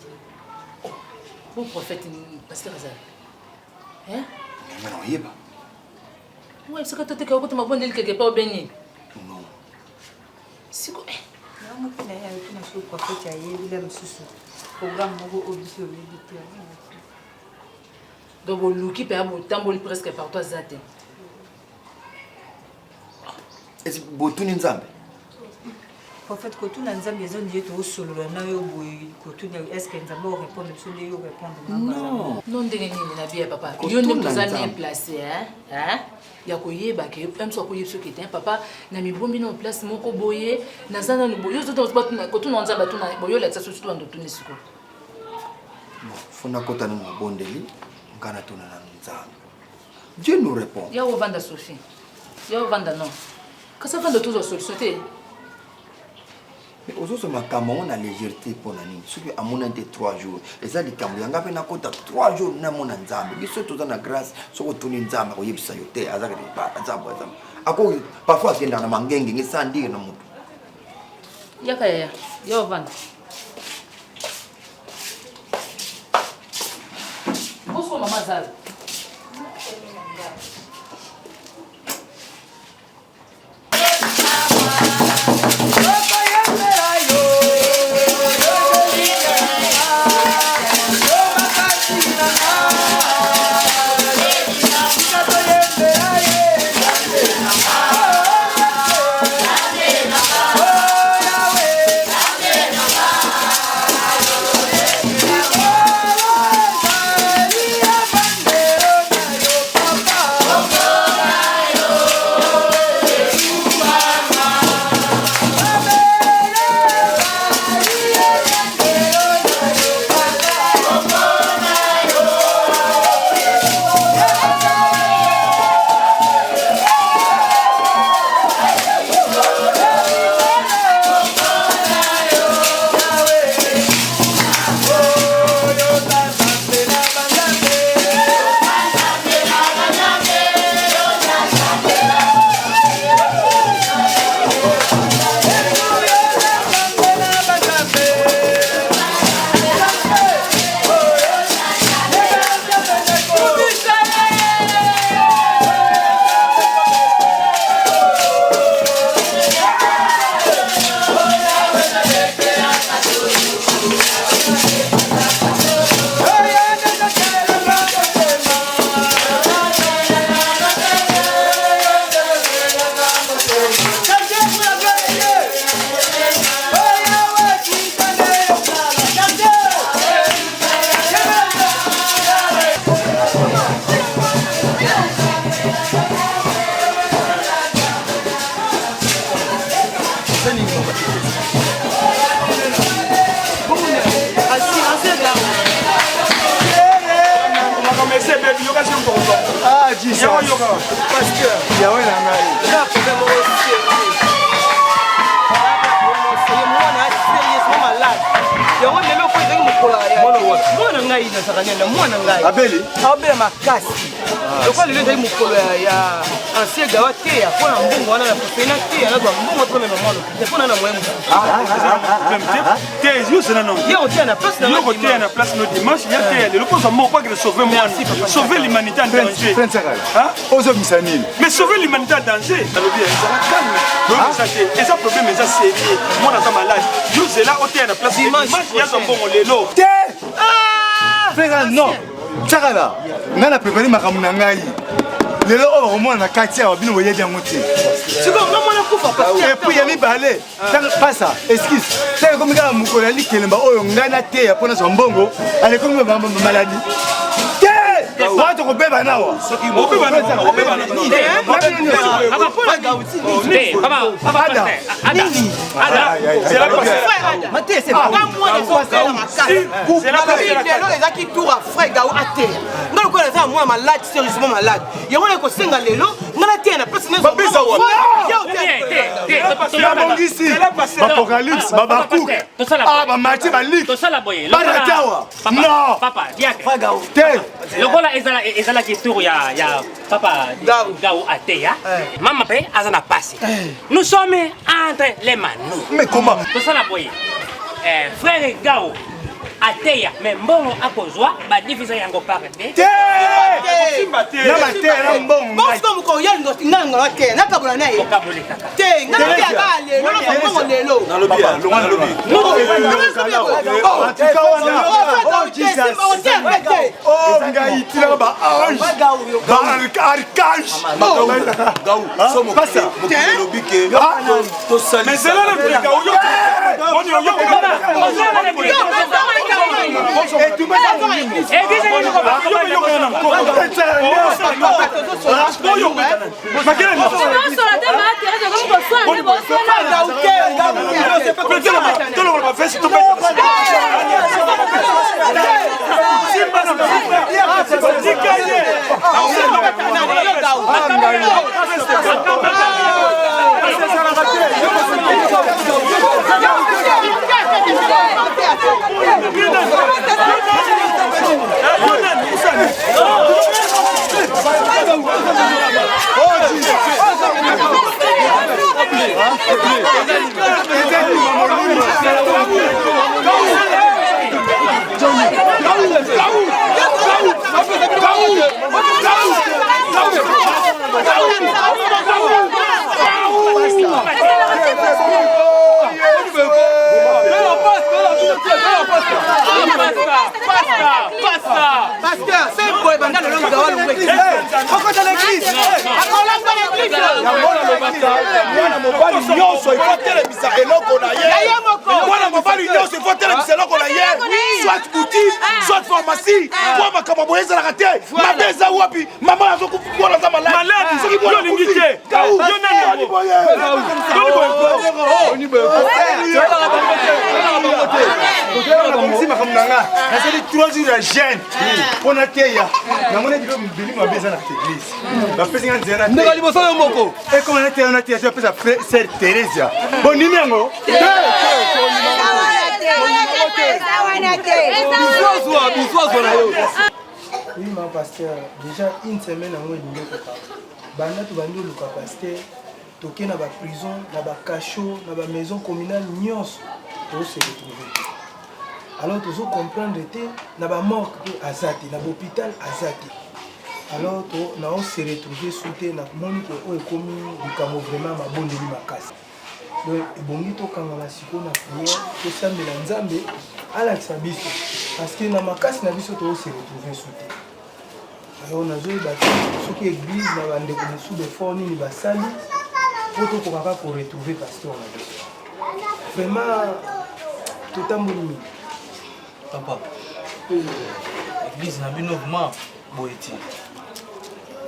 Bon prophète pasteur azali. Hein? Nga na oyeba. Ouais, soki toteka okota mabondeli quelque part obeni. Non. Siko eh. Yango mpe na ye ayoki na soki prophète ayebi la mosusu programme moko oyo biso oyebi te. Donc boluki mpe botamboli presque partout aza te. Esi botuni Nzambe? Prophète kotuna Nzambe eza nde tosolola na yo boye kotuna est ce que Nzambe orépondre biso nde yo répondre Non. Non ndenge nini na biya papa. Yo nde toza bien placé hein? Hein? Ya koyeba ke même so akoyebi soki te papa na mibombi na place moko boye naza nanu boye yo kotuna Nzambe atuna boye olakisa soki tobanda otuni sikoyo. Bon, faut nakota na mabondeli nga natuna na Nzambe. Dieu nous répond. Ya ovanda Sophie. Ya ovanda non. Kasi avanda tozwa solution te. Mais ozozwa makambo yango na légèreté mpo na nini? Soki amonani te 3 jours, eza likambo ya nga mpe nakota 3 jours namona Nzambe. Biso toza na grâce, soki otuni Nzambe akoyebisa yo te, aza quelque part, aza boye, aza ako parfois akendaka na mangengenge sans dire na moto. Yaka yaya, ya ovanda. Bonsoir mama Zaza. Yawe na ngai. Eza problème moko sérieux. Mwana sérieusement malade. Yango lelo po ezalaki mokolo ya mwana ngai nazalaka nini na mwana ngai. Abeli? Abela makasi. Lokola lelo ezali mokolo ya ancien gawa teya mpo na mbongo wana na prefere na teya nazwa mbongo mpo mema mwana hôpital mpo na na moyen mosusu. Te yo zela nano. Ye oteya na place na Yo koteya na place no dimanche ya teya lelo mpo ozwa mbongo mpo akende sauver mwana. Sauver l'humanité en danger. Prince Akala. Ozobimisa nini? Mais sauver l'humanité en danger. Nalobi ezala calme. Problème eza te. Eza problème eza sérieux. Mwana aza malade. Yo zela oteya na place dimanche ya zwa mbongo lelo. Te! Frère non. Tsakala, ngai na prepare makambo na ngai. Lelo oyo bakomona na kati awa bino boyebi yango te. Sikoyo nga mwana kufa pasteur. Et puis ya mibale, tango pasa, excuse. Tango ekomi kaka mokolo ya likelemba oyo ngai nateya mpo nazwa mbongo, alekomi maladi. Te! Wana tokobeba nawa. Lelo ezaki tour ya frère Gao ateya nga lokola naza mwana malade sérieusement malade yango na kosenga lelo nga nateya na place nabongisi bapocalypse babakuke bamatie balik baratawa non te lokola ezalaki tour ya papa Gao ateya mama mpe aza na pasi nous sommes entre les manos mais comment tosala boye frère Gao ateya mais mbongo akozwa badifisa yango par te te na mateya na mbongo bosiko mokolo ya nanga te nakabola na ye te nga nateya kaka lelo nazwa mbongo lelo ngai tilaka ba ange ba archange Pasteur, c'est boye banda lelo ngawa longwe. Okota l'église. Akolanga l'église. Mwana mobali nyonso il faut telemisa eloko na ye. Mwana mobali nyonso il faut telemisa eloko na ye. Soit boutique, soit pharmacie. Po makambo boye ezalaka te. Mabe eza wapi? Mama azokufa mwana aza malade. Soki mwana akufi. Kau. Yo nani boye? Boni boye. Nabongisi makambo na nga nasali 3 jours ya jeune mpo nateya namoni bilo bili mabe eza na église bapesi nga nzela ndeka liboso yo moko ekoma nateya nateya te bapesa sœur Theresia bondimi yango bizwazwa bizwazwa na yo. Oui, ma pasteur, déjà une semaine yango elingi ekoka banda tobandi oluka pasteur toke na baprison na bacachot na bamaison communale nyonso tose retrouve te alors tozo comprendre te na bamorgue mpe aza te na bahôpital aza te alors nao se retrouve su te namoni ke oyo ekomi likambo vraiment mabondeli makasi donc ebongi tokangama sikoyo na prière tosambela nzambe alakisa biso parce que na makasi na biso too se retrouve su te alors nazoyeba te soki église na bandeko mosusu befort nini basali mpo tokoka kaka koretrouve pasteur na biso vraiment totamboli mingi papa église na bino vraiment boye te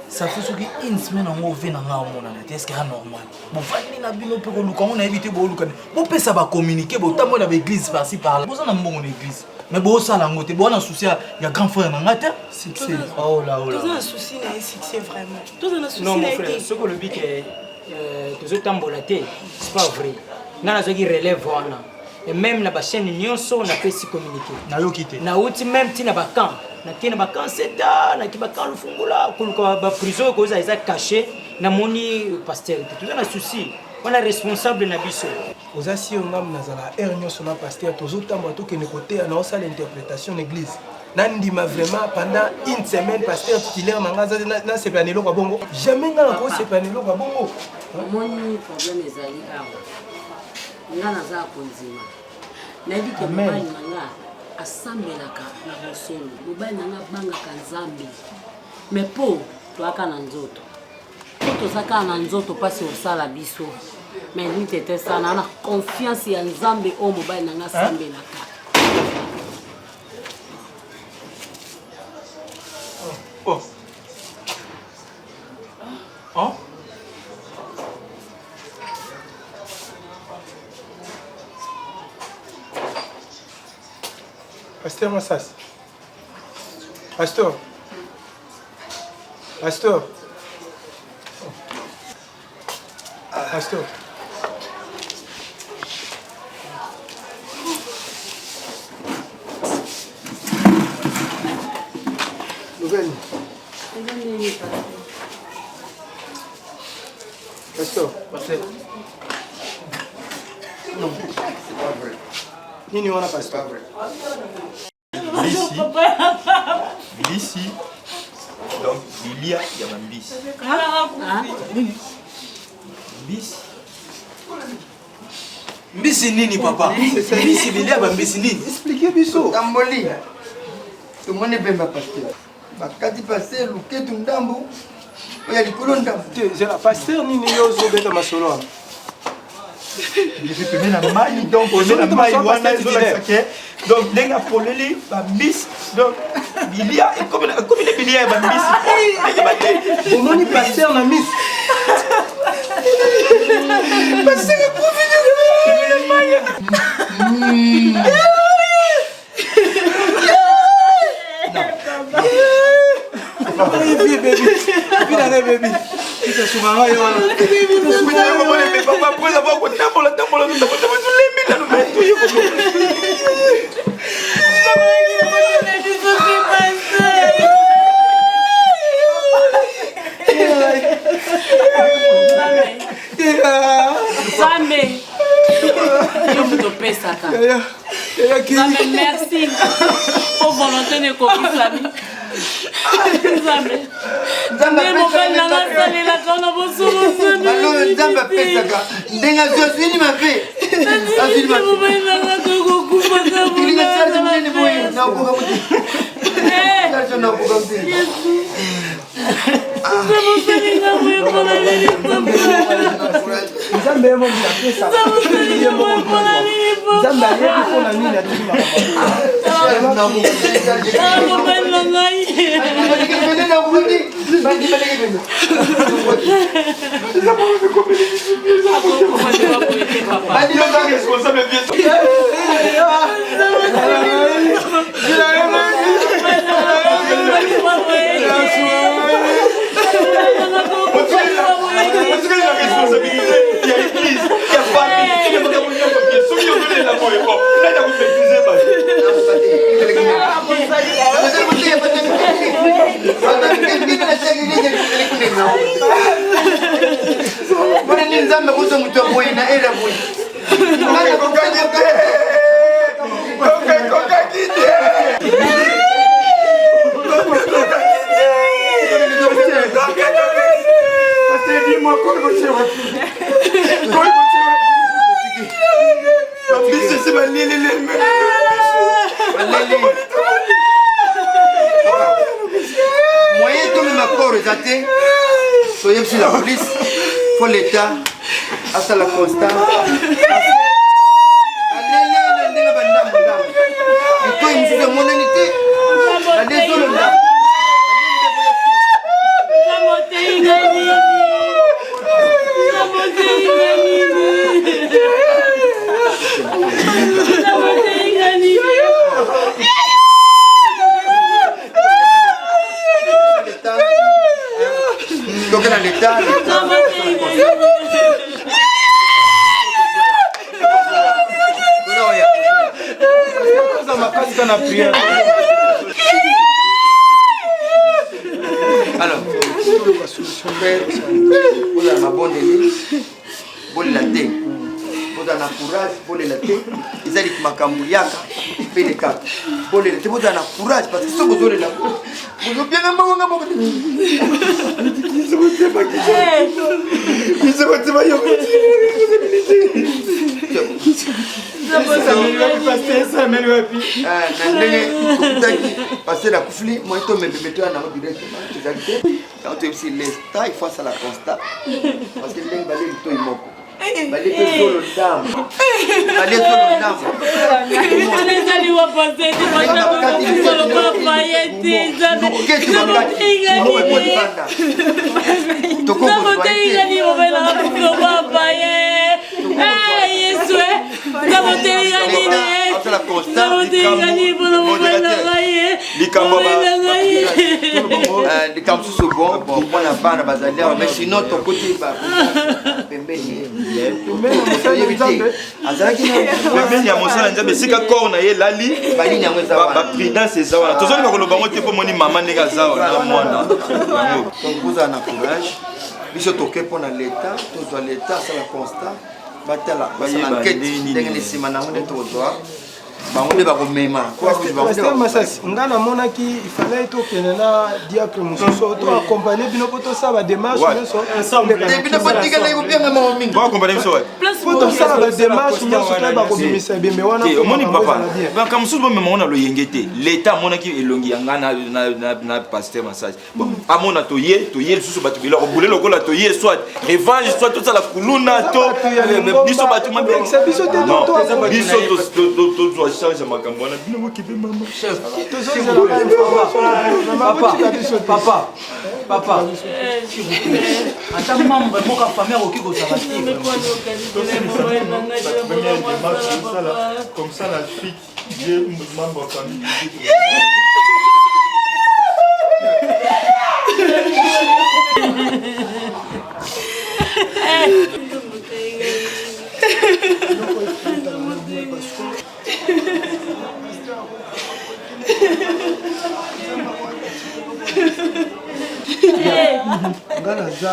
ça fait soki une semaine yango ove na ngai omonana te estce anormal bovandi na bino mpe koluka yango nayebi te boluka bopesa bacommuniqué botambola na baeglise parci par là boza na mbongo na église mais bosala yango te boza na souci ya grand frère na ngai te succès toza na souci na ye succès vraiment toza na souci na ye te soki olobi ke tozotambola te c'est pas vrai ngai nazwaki relève wana et même na bachaîne nyonso napesi communiqué nayoki te nauti même ntina bacamp. Nakei na ba camp seta, naki ba camp lufungula, koluka ba prison oyo kozala eza caché, namoni pasteur te. Toza na souci, wana responsable na biso. Oza sur nga nazala heure nyonso na pasteur tozotambola tokende koteya na osala interprétation na église nandima vraiment pendant une semaine pasteur titulaire na nga aza nasepela na eloko ya bongo jamais nga nakosepela na eloko ya bongo. Omoni problème ezali awa, nga naza ya kondima, nayebi ke mobali na nga asambelaka na bosolo, mobali na nga abangaka Nzambe, mais po toyaka na nzoto, po toza kaka na nzoto, mpasi osala biso. Mais nitete sana na confiance ya Nzambe oyo mobali na nga asambelaka. Oh. Oh. Pasteur Massas. Pasteur. Pasteur. Pasteur. Nouvelle. Pasteur. Pasteur. Non, c'est pas vrai. Nini wana pasteur? Mbisi. Mbisi. Donc bilia ya bambisi. Nini? Mbisi. Mbisi nini papa? Mbisi bilia bambisi nini? Expliquez biso. Tamboli. Tomoni bemba pasteur. Bakati pasteur luketu ndambo. Oya likolo ndambo. Te, zela pasteur nini yo ozobeta masolo wana? Epi pembeni na mai, donc pembeni na mai wana ezolakisa ke donc ndenge afoleli bambisi, donc bilia ekomi na bilia ya bambisi. Omoni pasteur na misu. Pasteur ekufi na mai. Nzambe yo moto opesaka. Nzambe merci po volonté na ekokisami. Nzambe nde mobali nanga asalelaka na bosolo. Nzambe apesaka ndenge azwi azwini mabe. Mobali nanga tokokufa. Nzambe ye moko apesa, Nzambe ayebi mpona nini atiki mobali na ngai. Ya église, ya famille, soki ozolela boye, nani akomaîtrise bato? Mpona nini Nzambe akozwa moto ya boye na ere ya boye? Okokaki te, okokaki te. Moyen tomema corps eza te, toyebisi la police, fo l'état asala constat. Balele na ndenge bandambo ndambo, litoi mosusu emonani te, balezolo ndambo. Toke na l'état. Makasi na prière. Frère, bozala mabondeli, bolela te. Bozala na courage, bolela te. Eza liki makambo yaka mpe lekaka. Bolela te, bozala na courage parce que soki bozolela bozobianga mbongo nga moko. Biso kotima yo. Na ndenge tokutaki pasteur akufli moi tomembe toya nango directement ezali te yango toyebisi lesta il faut asala constat parce que ndenge balie litoi moko balie mpe zolo ndambo balie zolo ndambo Likambo mosusu bon bon mpona bana bazali awa mais sinon tokoti pembeni toyebi te azalaki pembeni ya mosala nzambe esika corps na ye elali baprudence eza wana tozolinga koloba yango te mpo moni mama ndenge aza wana mwana yango. Donc bozala na courage, biso toke mpo na leta, tozwa leta asala constat, batala basala enquête ndenge na nsima na yango nde tokozwa bango nde bakomema. Pasteur Masasi, nga namonaki ifalai tokende na diacre mosusu to accompagne bino mpo tosala bademarche nyonso mpo tosala bademarche nyonso toyeba kobimisa ebembe wana. Te, omoni papa, makambo mosusu bomema ngo na loyenge te. Leta amonaki elongi ya nga na pasteur Masasi. Bon, amona toye toye lisusu bato biloko bule lokola toye, soit revanche, soit tosala kuluna to biso bato mabe. Biso te. Non, biso tozwa charge ya makambo wana, bino bokipe mama. Papa, papa, papa, s'il vous plaît, ata membre moko ya famille akoki kozala te. Comme ça, la fille, j'ai membre de famille. Nga naza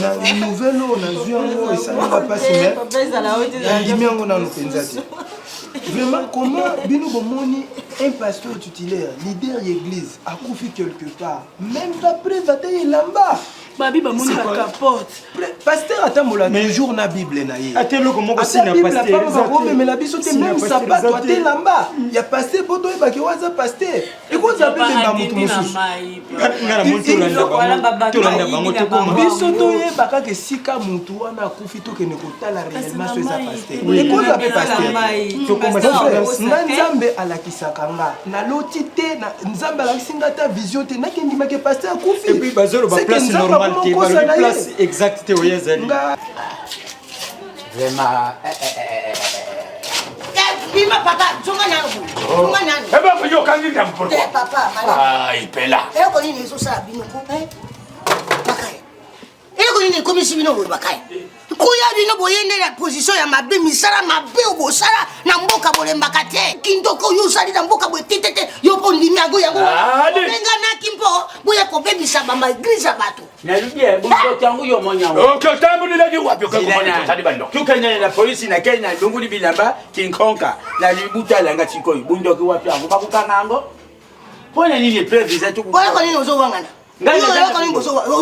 na nouvelle oyo nazwi yango, esalaka mpasi, mais nandimi yango nano mpenza te. Vraiment, comment bino bomoni un pasteur titulaire, leader ya église, akufi quelque part, même pas preuve ata elamba? Babi bamoni bacapote. Pasteur atambola toujours na Bible na ye. Ata eloko moko Ata si na Bible pasteur apamba eza te. bakomemela biso te Si na même pasteur sapato eza ate te. elamba ya pasteur mpo toyebaki oyo aza pasteur, ekozala mpe bemba motu mosusu. Nga na moni tolanda bango tokoma. Biso toyeba kaka esika motu wana akufi, tokende kotala réellement so eza pasteur. Oui. Ekozala mpe pasteur. Tokoma Mon frère, sur place. nga Nzambe alakisaka nga, naloti te, Nzambe alakisi nga ata vision te nakendimaki pasteur akufi. Et puis bazoloba C'est que place Nzambe normale te, akomokosa balobi na ye. place exacte te oyo ezali. Nga Vraiment. Eh, eh, eh, eh, eh. Bima papa, zonga nanu boye. Zonga nanu. Eh ben, yo kangi ndambo pourquoi? Te papa, malamu. Ah, ipela. Eloko nini ezosala bino ko? eh? Bakaya. Eloko nini ekomisi bino boye bakaya? Koya bino boye nde na position ya mabe, misala mabe oyo bosala na mboka bolembaka te. Kindoko oyo osali na mboka boye te te te, yo mpo ndimi yango yango. Allez. Obenganaki mpo boya kobebisa ba église ya bato. Nalobi ye bondoki yango yo omoni yango. Ok, otambulelaki wapi okekomona tozali bandoki? Tokendele na polisi, nakei na longoli bilamba kinkonka na libuta alanga sikoyo bundoki wapi yango bakokanga yango mpo na nini? Preuve eza. Oyoko nini ozowangana? Ngai Yo oyoko nini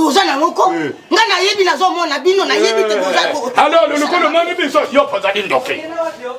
oza nango ko? Ngai nayebi, nazomona bino, nayebi te boza. Alors, lokolo moni biso yo ozali ndoki.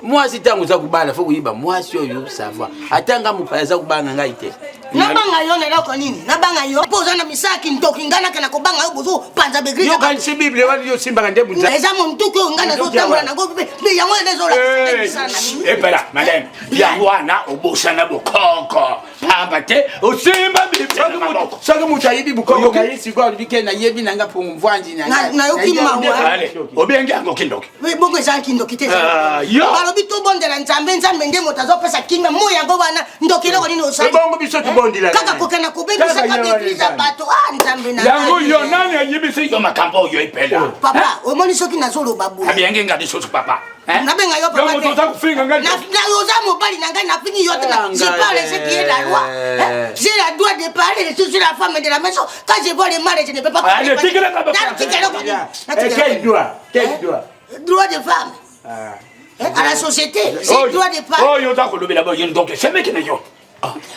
Mwasi ntango oza kobala fo koyeba mwasi oyo sava, ata nga mopaya aza kobala na ngai te. Nabanga yo na eloko nini? Nabanga yo mpo oza na misala kindoki. Ngai nakenda kobanga yo? Bozopanza baeglise. Yokanisi Bible wana yo osimbaka nde bunza. Eza montuki oyo ngai nazotambola nango mpe yango wana ezolakisa ngai misala na bino. Epela, madame, yango wana obosana bokoko pamba te osimba Bible na maboko. Soki moto ayebi bokoko na ye sikoyo alobi ke nayebi na nga mpo mvwanzi na ngai. Nayoki mawa. Ale, obengi yango kindoki. Bongo eza kindoki te. Ah, yo. Balobi tobondela Nzambe, Nzambe nde moto azopesa kimia moi yango wana ndoki eloko nini osali? Ebongo biso tobondela kaka kokenda kobebisaka Kaka ye wana baeglise ya ezali. bato. Ah, Nzambe na Yango ngai. yo nani Nani ayebisi yo makambo oyo epela? Papa, omoni soki nazoloba boye. Abiangi nga lisusu papa. Nabenga yo papa te. Oza kofinga ngai. Oza mobali na ngai nafingi yo te. Je parle ce qui est la loi. J'ai la droit de parler, je suis la femme de la maison. Quand je vois le mal, je ne peux pas. Allez, tikela nga ba. Quel droit? Quel droit? Droit de femme. À la société, c'est droit de femme. Oyo oza kolobela boye donc semeki na yo.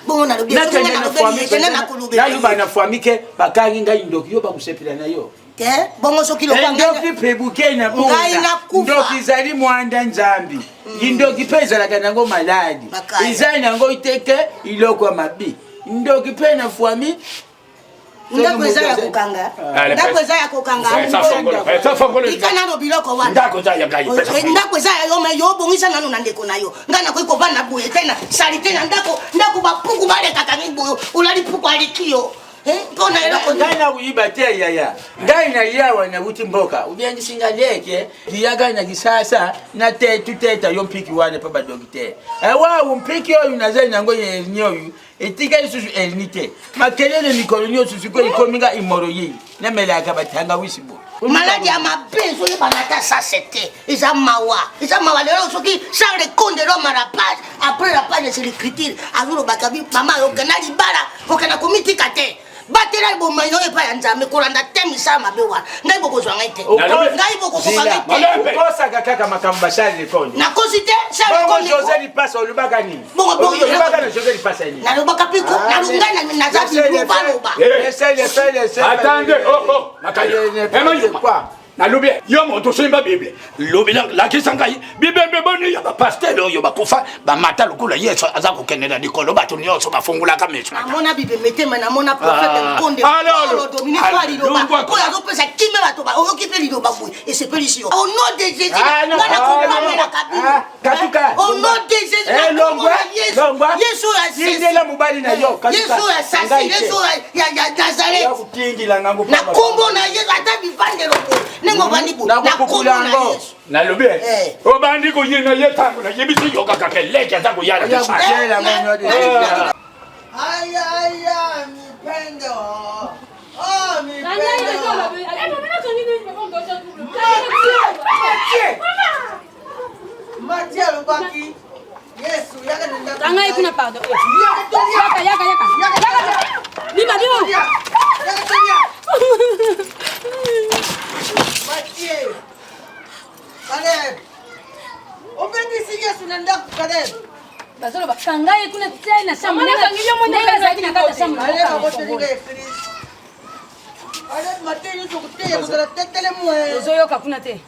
Bongo nalobi naloba na fami ke bakangi ngai ndoki yo bakosepela na yo te bongo soki ndoki mpe buke na ngai nakufa ndoki ezali mwanda nzambi indoki mpe ezalaka nango maladi eza nango te ke iloko ya mabe ndoki mpe na fami Ndako eza ya kokanga, ndako eza ya kokanga. Tika nano biloko wana. Ndako eza ya ngai. Ndako eza ya yo, me yo obongisa nano na ndeko na yo. Ngai nakoki kovanda boye te na salite na ndako. Ndako bapuku balekaka ngai boye, olali puku aleki yo mpo na eloko. Ngai nakoyiba te yaya, ngai na yawa nawuti mboka obiangisi ngai leke liyaka na kisasa na tetu teta yo mpiki wana mpe badoktere ewawu mpiki oyo nazali nango hernie oyo etikali lisusu hernie te makelele mikolo nyonso sikoyo ekomi nga hemoroïde namelaka batangawisi bo maladi ya mabe ezoyebana ata sase te. Eza mawa, eza mawa. Lelo soki Charles Konde l'homme à la page, après la page c'est l'écriture, azolobaka bi mama okenda libala, okenda komitika te, batela bomoi na yo epai ya Nzambe, kolanda te misala mabe wana. Ngai bokozwa ngai te, ngai bokokoka ngai te. Okosaka kaka makambo ba Charles Konde. Nakosi te. Charles Konde José Lipasa olobaka nini? Bongo bongo olobaka na José Lipasa nini? Nalobaka piko nalungai naza bilobaloba. Attendez, oh oh, Makaya. Nalobi yo moto osimba Bible, lobela lakisa ngai bibembe boni ya bapastere oyo bakufa bamata lokola Yesu aza kokende na likolo, bato nyonso bafungolaka miso. Namona bibembe te, me namona prophète Nkonde Paulo Dominique oyo liloba oyo azopesa kimia bato oyoki mpe liloba boye esepelisi yo. Au nom de Jésus, nga nakopamelaka bino. Au nom de Jésus, Yesu oyo tindela mobali na yo. Yesu oyo asasi, Yesu oyo ya Nazareth, na kombo na Yesu, ata bivandelo boye ndenge ovandi boye, na kombo na Yesu. Nalobi obandi koyina ye ntango nayebisi yo kaka ke leki aza koya na kisasa. Aya, mipendo. Oh, mipendo. Matie alobaki Yesu yaka na ndako. Kanga ye kuna pardon. Yaka yaka yaka. Yaka. Bima bima. Yaka tolia. Matie. Caleb. Obengisi Yesu na ndako Caleb. Bazoloba kanga ye kuna te na chambre. Ndenge azalaki na kati ya chambre. Caleb akotelinga eglise. Ozoyoka kuna te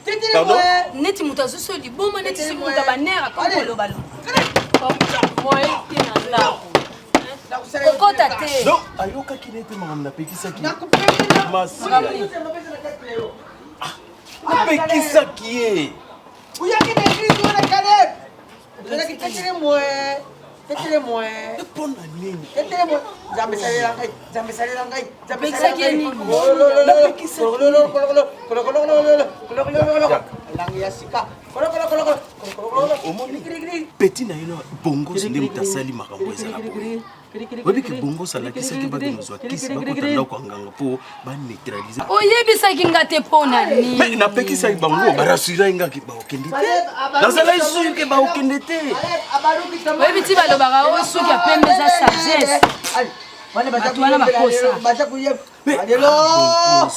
neti moto azusi yo liboma, neti soki moto abanere akomi koloba moye te na ndako kokota te. Ayokaki nete makambo napekisaki, napekisaki ye. Oyaki na eglise wana Caleb. Ozalaki tetele mwe. Tetele mwe. Mpona nini? Tetele mwe. Nzambe salela ngai. Nzambe salela ngai. Nzambe salela Opekisaki ye ngai. nini? Kololo, kololo, kololo, kololo, kololo, kololo. Elangi ya sika. Kololo, kololo, kololo, kololo. Omoni peti na ye na bongos nde moto asali makambo ezala boye. Oyebi ke bongos alakisaki bato nazwa kisi bakota ndako ya nganga mpo baneutralize. Oyebisaki nga te mpo na nini? Mais napekisaki bango, barassuraki nga ke baokende te. Nazalaki sûr ke baokende te. Oyebi ti balobaka oyo suki ya pembe eza sagesse, bato wana bakosa.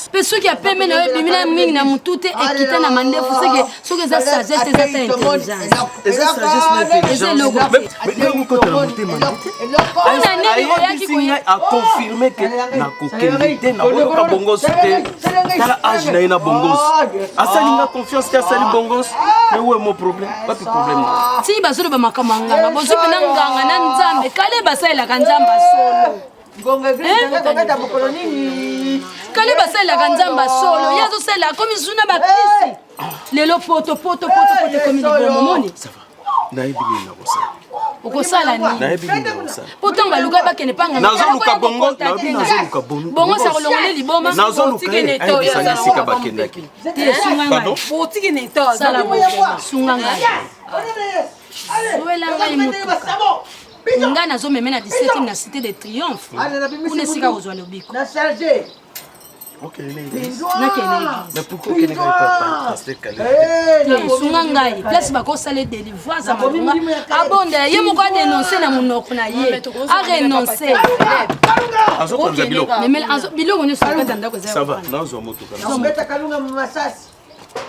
Mpe soki ya pembe na yo ebimi na mingi na motu te, ekita na mandefu, seke soki eza sagesse te, eza ta intelligence. Eza sagesse na Eza eloko intelligence. Mais ntango okota na motema na te. Mpona nini oyaki Ayebisi ngai, aconfirme ke nakokende te, nakoyoka bongos te. Tala age na ye na bongos, asali nga confiance te, asali bongos. Mais où est mon problème? Wapi problème na Ti bazoloba makambo ya nganga, bozwi mpena nganga na Nzambe kale basalelaka Nzambe solo. Ngonga eglise kobeta mokolo nini? Kale basalelaka Nzambe solo, ye azosalela akomi zuna bakisi lelo poto poto poto poto ekomi libomo moni. Nayebi nini nakosala. Okosala nini? Nayebi nini nakosala. Po ntango baluka bakende panga. Nazoluka bongo, nayebi nazoluka bongo. Bongo sakolongole liboma. Nazoluka ye ayebisanga esika bakendaki. Te, sunga ngai. Pardon? Sala bongo, sunga ngai, zwela ngai motuka. Ngai nazomeme na 17 na Cité de Triomphe, kuna esika kozwa lobiko. Na charge. Nakende église. Mais pourquoi okendeka epa pasteur Caleb? Sunga ngai place bakosala délivrance ya malonga abondela ye moko adenonce na monoko na ye arenonce. Azokonza biloko. Biloko nyonso na kati ya ndako eza. Ça va, nazwa motuka. Nakobeta Kalunga masasi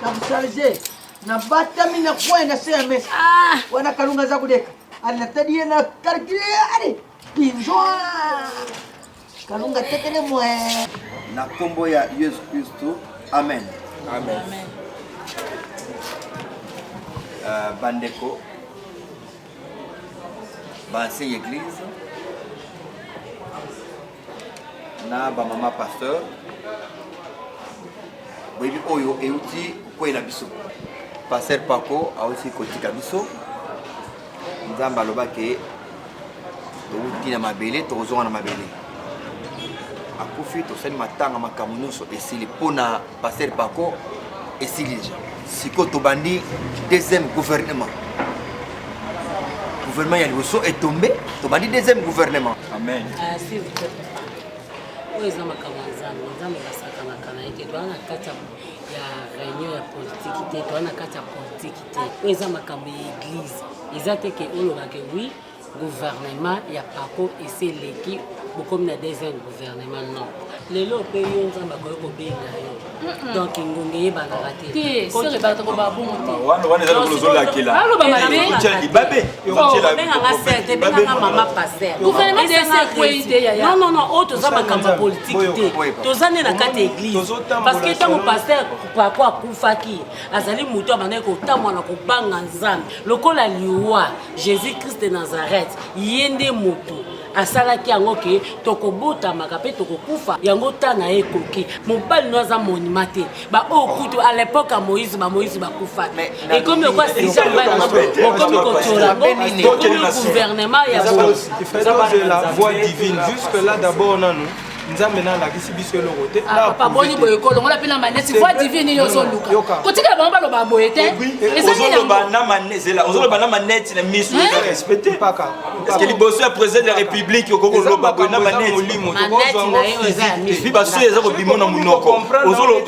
na kosharge nabatami na coin na se ya mesa wana. Kalunga aza koleka, alatadi ye na calcule ale pinzwa Kalunga tekele mwe. Na nkombo ya Yesu Kristo, amen. Amen. Bandeko baancien église na bamama pasteur, boyebi oyo euti kokweyela biso. Pasteur Paco auti kotika biso. Nzambe alobaki touti na mabele, tokozonga na mabele. Akufi, tosali matanga, makambo nyonso esili mpo na pasteur Paco, esili deja. Sikoyo tobandi deuxième gouvernement. Gouvernement ya liboso etombe, tobandi deuxième gouvernement. Amen. Ah, s'il vous plaît, papa. Oyo eza makambo ya Nzambe. Nzambe basakanaka na ye te. Toza na kati ya réunion ya politiki te, toza na kati ya politiki te. Oyo eza makambo ya église. Eza te ke olobake oui, gouvernement ya Paco esi eleki, bokomi na deuxième gouvernement. Non, lelo mpe yo Nzambe akoki kobenga yo. Donc ngonga eyebanaka te. Te, sere bato koloba bongo te. Wana wana eza lokola ozolakela. Aloba mabe. Otia libabe. Obenganga sœur te, benganga mama pasteur. Gouvernement de ese ekwei te, yaya. Non, non, non, oyo toza makambo ya politike te, toza nde na kati ya église, parce que ntango pasteur Paco akufaki, azali moto abandaki kotambola na kobanga Nzambe lokola liwa. Jésus Christ de Nazareth, ye nde moto asalaki yango ke tokobotamaka mpe tokokufa. Yango ta na ye ekoki. Mobali no aza monima te. Baoyo kutu à l'époque ya Moïse, bamoïse bakufaki. Ekomi lokwa sija mobali nango bokomi kotiola yango, ekomi gouvernement ya boye. Tozela voix divine. Jusque là d'abord nanu Nzambe nalakisi biso eloko te. Ah, papa, boni boye kolongola mpe na maneti voix divine nini ozoluka? Kotikala bango baloba boye te. Eza nini yango? Ozoloba na maneti, zela, ozoloba na maneti na miso, eza respecté. Parce que liboso ya président de la République okoki koloba boye na maneti? Maneti na ye oyo eza ya miso. Puis baso eza kobima na monoko. Ozolo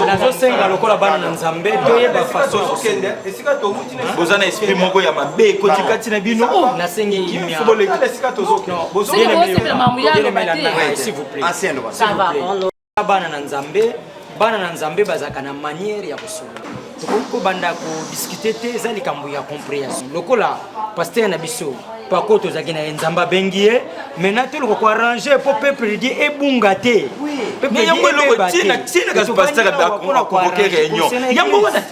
Nazosenga lokola bana na Nzambe toyeba façon ya kokende. Boza na esprit moko ya mabe ekoti kati na bino. Nasengi kimia. Soki bosepela mamu ya aloba te. S'il vous plaît. Ancien loba. Ça va, on lo- Bana na Nzambe, bana na Nzambe bazalaka na manière ya kosolola. Tokoki kobanda kodiskute te, eza likambo ya compréhension. Lokola pasteur na biso Pako, tozalaki na ye, Nzambe abengi ye. Maintenant toluka koarrange mpo peuple die ebunga te. Peuple Mais yango die eloko ebeba te. tina kasi pasteur Tovandi awa mpona aconvoke koarrange réunion. concernant Yango église. wana.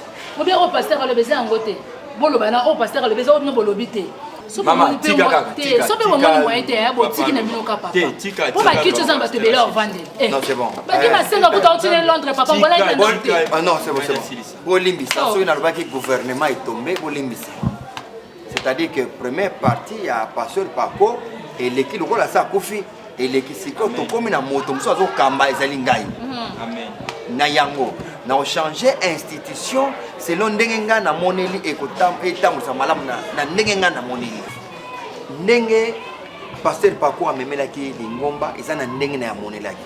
Obi oyo pasteur alobi eza yango te. Boloba na oyo pasteur alobi eza oyo bino bolobi te. Soki Mama, bomoni mpe tika kaka, te, tika, soki tika. bomoni moyen te, botiki na bino ka papa. Te, tika, Mpo tika, bakiti oza na bato ebele ovandeli. Non, c'est bon. Baki basenga kuta otine Londres, papa, ngolaki na ndako te. Ah non, c'est bon, c'est bon. Bolimbisa, Oh. soki nalobaki gouvernement etombe, bolimbisa. C'est-à-dire que première partie ya pasteur Paco eleki lokola asa akufi, eleki. Sikoyo tokomi na moto mosusu azokamba, ezali ngai. Amen. Na yango na ochange institution selon ndenge ngai namoneli etambwisa malamu na ndenge ngai namoneli. Ndenge pasteur Paco amemelaki lingomba eza na ndenge na yamonelaki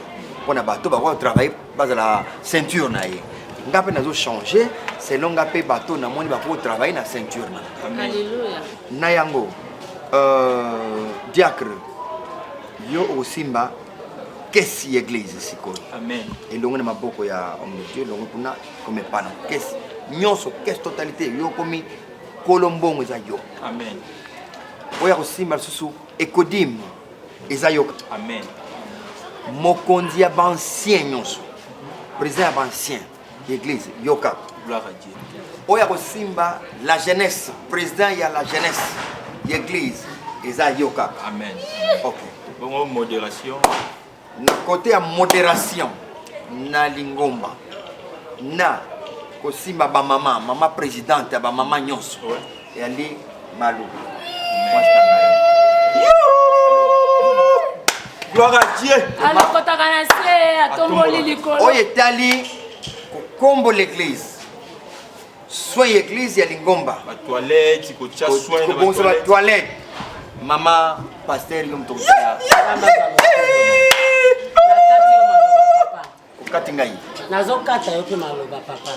mpona bato bakoka travaille bazala ceinture na ye. Nga mpe nazochange selon nga mpe bato namoni bakoki travaille na ceinture na nga. Alléluia. Na yango, diacre, yo okosimba kesi ya église sikoyo. Amen. Elongo na maboko ya homme de Dieu, elongo kuna komi epana kesi nyonso, kesi totalité yo okomi kolo mbongo, eza yo. Amen. Oyo akosimba lisusu ecodim eza yo. Amen. Mokonzi ya baancien nyonso, président ya baancien ya église, yoka. Gloire à Dieu. Oyo akosimba la jeunesse, président ya la jeunesse ya église eza yo kaka. Amen. Ok. Bongo modération? Na côté ya modération na lingomba na kosimba bamama, mama présidente ya bamama nyonso eyali Malu, mwasi na ngai. Gloire à Dieu. Alokotaka na se, atomboli likolo. Oyo etali kokombo l'église, soin ya église ya lingomba, Batoilette, kotia soin na kobongisa batoilette. batoilette, mama pasteur, yo moto kosala. okati ngai. Nazokata yo mpe maloba papa.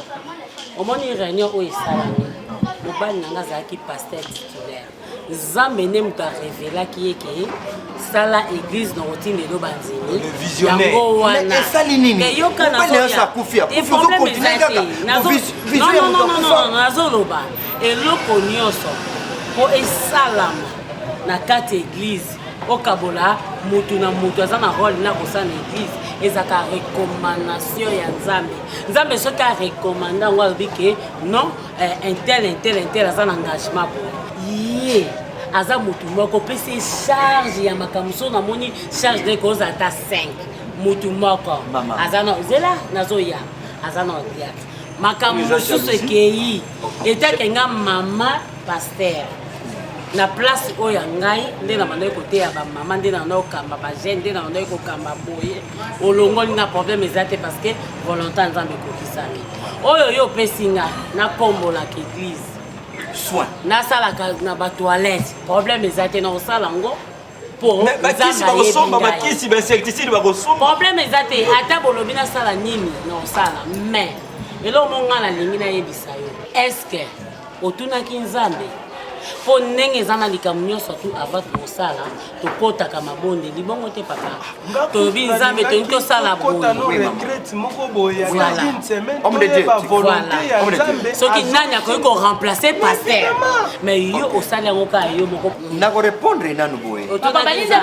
Omoni réunion oyo esalami, mobali na ngai azalaki pasteur titulaire. Nzambe nde moto arevelaki ye ke sala église na kotindelo bandimi yango wana esali nini yoka akufi akufi ozokontinue kaka nazoloba eloko nyonso mpo esalama na kati ya église okabola mutu na mutu aza na role na kosala na église ezalaka recommandation ya nzambe nzambe soki arecommande yango alobi ke non eh, intel intel intel aza na engagement boye ye aza motu moko opesi ye charge ya makambo so namoni charge na ekozala ata 5 motu moko aza na zela nazoya aza na diatre makambo mosusu ekei etake nga mama paster na place oyo ya ngai nde na bandaki koteya bamama nde na bandaki kokamba bajeune nde na bandaki kokamba boye olongoli nga problème eza te parce que volonté ya nzambe ekokisami oyo yo opesi nga nakombolaka église soin nasalaka na batoilette problème eza te nakosala yango po bakisi bakosomba bakisi bainsecticide bakosomba problème eza te ata bolobi nasala nini nakosala mais eloko mo ngai nalingi nayebisa yo est ce que otunaki nzambe mpo ndenge eza na likambo nyonso tu avant kosala tokotaka mabondeli bongo te papa tolobi nzambe tolingi tosala boyesoki nani akoki koremplace paster mais yo osali yango kaka yo moko nakorepondre nanu boye tokotia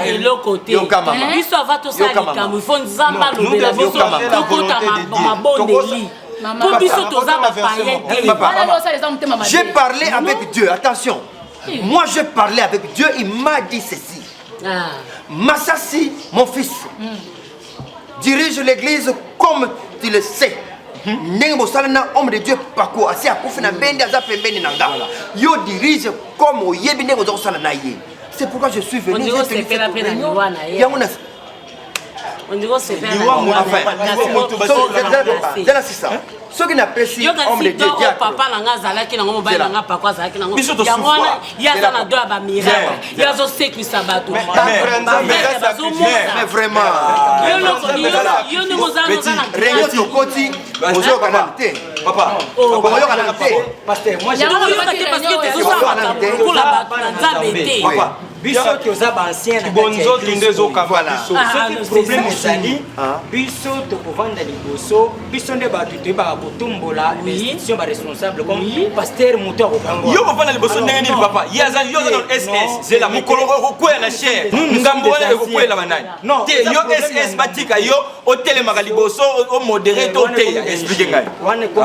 eloko te biso ava tosala likambo ifo nzambe alobela biso tokota mabondeli mpo biso toza bapayen te. J'ai parlé avec Dieu, attention. Moi, j'ai parlé avec Dieu, il m'a dit ceci. Ah. Massassi, mon fils, mm. dirige l'église comme tu le sais. ndenge bosala na homme de dieu pako asi akufi na bende aza pembeni na nga yo dirige comme oyebi ndenge oza kosala na ye c'est pourquoi je suis venu yango na zela sisa soki napesi homme de dieu papa na nga azalaki nango mobali na nga pako azalaki nango yango wana ye aza na do ya bamiracle ye azosekwisa bato bazomona vraiment yo ndenge oza na réunion tokoti ozoyoka nanu te okoyoka nanu te tokoyoka te parce que tozosala makambo lokola bato na nzambe te biso toza baancien na kati ya nde ezokamba biso soki problème ezali biso tokovanda liboso biso nde bato toyebaka kotombola bainstitution baresponsable comme paster moto akokango yo kovanda liboso ndenge nini papa ye aza yo oza na ss zela mokolo okokwea na chere ngambo wana ekokwela banani te yo ss batika yo otelemaka liboso omodere to oteya explike ngai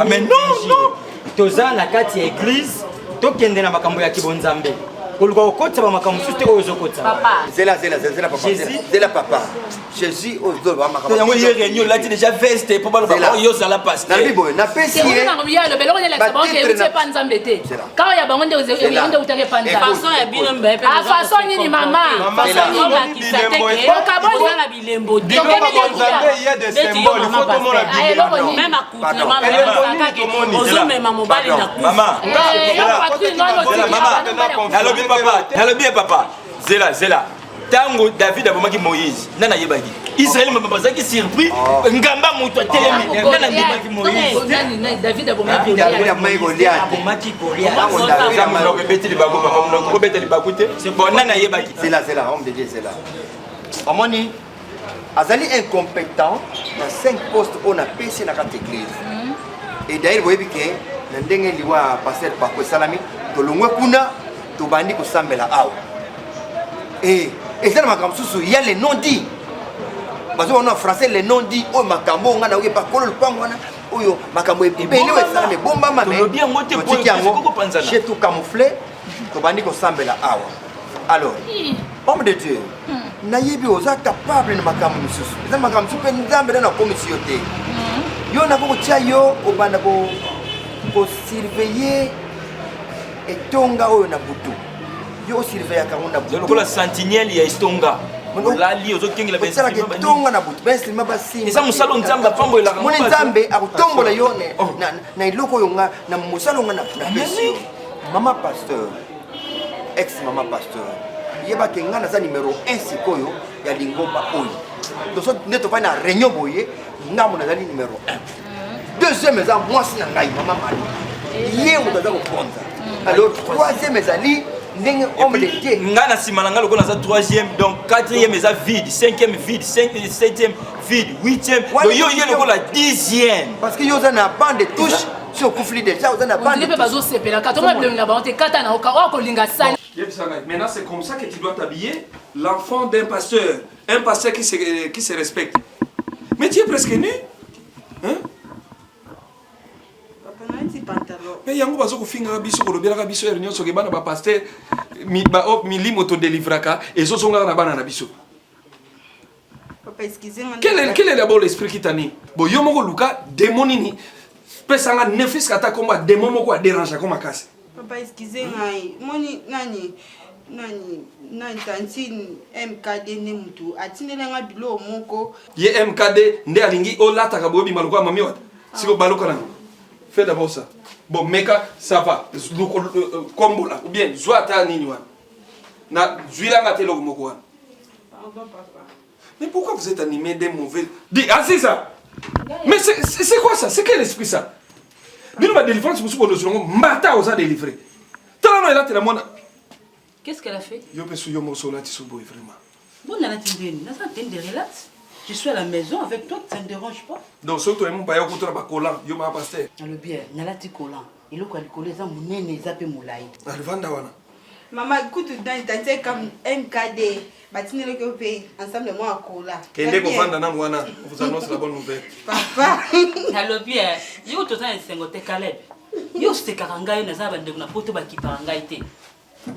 mais non non toza na kati ya eglise tokende na makambo ya kibonzambe koluka kokotisa bamakambo mosusu te oyo ozokotisa zela zela zela papa zela papa jésus oyo ozoloba makambo yango ye réunion olati déjà veste mpo baloba oh, yo ozala pasteur nalobi boye napesi ye epa nzambe te kaka ya bango nde eutaki epa nzambe nini mama bilembo te ozomema mobali na nalobi papa nalobi ye papa zela zela ntango david abomaki moïse nani ayebaki israel mobimba bazalaki surpris oh. ngamba moto atelemi oh. nani andimaki moïseabomaki goliath ebeti libaku papa monoko obeta libaku te bon nani ayebaki zela zela homme de dieu zela omoni azali incompétent na 5 poste oyo napesi na kati église mm. et d'ailleurs boyebi ke na ndenge liwa ya pasteur pako esalami tolongwe kuna tobandi kosambela awa e eza na makambo mosusu ya le non dit bazo wana français le non dit oyo makambo oyo ngai nayoki epa kolo lupango wana oyo makambo ebele oyo esalami ebombama me totiki yango j'ai tout camouflé tobandi kosambela awa alors homme de dieu hmm. nayebi oza capable na makambo mosusu eza makambo mosusu mpe nzambe nano akomisi yo te hmm. yo nako kotia yo obanda kosurveille etonga oyo na butu yo osurveillaka yango na butu lokola sentinelle ya estonga olali ozokengela osalaka etonga na butu bainstrument basimba eza mosala nzambe apambolelaka moni nzambe akotombola yo oh. na eloko oyo nga na mosala oyo nga napesi yo mama pasteur ex mama pasteur Yeba ke nga naza numero 1 sikoyo ya lingomba oyo. Donc so nde tofandi na réunion boye, nga mo nazali numero 1. Deuxième eza mwasi na ngai mama Marie. Ye moto aza kokonza. Alors troisième ezali ndenge homme de Dieu. Nga na nsima na nga lokola naza troisième, donc quatrième eza vide, cinquième vide, septième vide, huitième. Donc yo ye lokola dixième. Parce que yo oza na bande de touche si okufli déjà oza na bande. Mpe bazosepela kata omona bilongi na bango te kata na oka oyo akolinga sali. Maintenant c'est comme ça que tu dois t'habiller, l'enfant d'un pasteur, un pasteur qui se respecte. Mais tu es presque nu. Hein? Mais yango bazo kofingaka biso kolobelaka biso heure nyonso ke bana ba pasteur milimo todelivraka ezozongaka na bana na biso. Papa, excusez-moi. Quel est d'abord l'esprit qui t'anime? Bon, yo moko luka démon nini? Pesa nga ne fût-ce ata komba démon moko a dérange ko makasi. Papa, excusez ngai. Moni nani nani nani tantine MKD nde mutu atindeli nga biloko moko. Ye MKD nde alingi olataka boyo bima lokola mami wata. Siko baloka na. Fais d'abord ça. Bon, meka ça va. Loko kombola ou bien zwa ata nini wana. Na zwila nga te eloko moko wana. Pardon papa. Mais pourquoi vous êtes animé d'un mauvais Dis, Aziza Mais c'est quoi ça? C'est quel esprit ça? Bino ba délivrance mususu bono zongo mbata oza délivré. Tala no elatela mwana. Qu'est-ce qu'elle a fait? Yo pe su yo moso olati su boye vraiment. Bon, nalati ndeni, naza tenue de relax. Je suis à la maison avec toi, ça ne dérange pas. Donc soki toyei mopaya okuta na bacolant yo mama pasteur. Nalobi eh, nalati collant. Eloko ya likolo eza monene eza pe molai. Alivanda wana. Mama kutu nani tante kam MKD batindelaki yo mpe ensemble mwa akola. Kende kovanda nanu wana, on vous annonce la bonne nouvelle. Papa. Nalobi eh, yo toza na esengo te Caleb. Yo osekaka ngai yo naza na bandeko na poto bakipaka ngai te.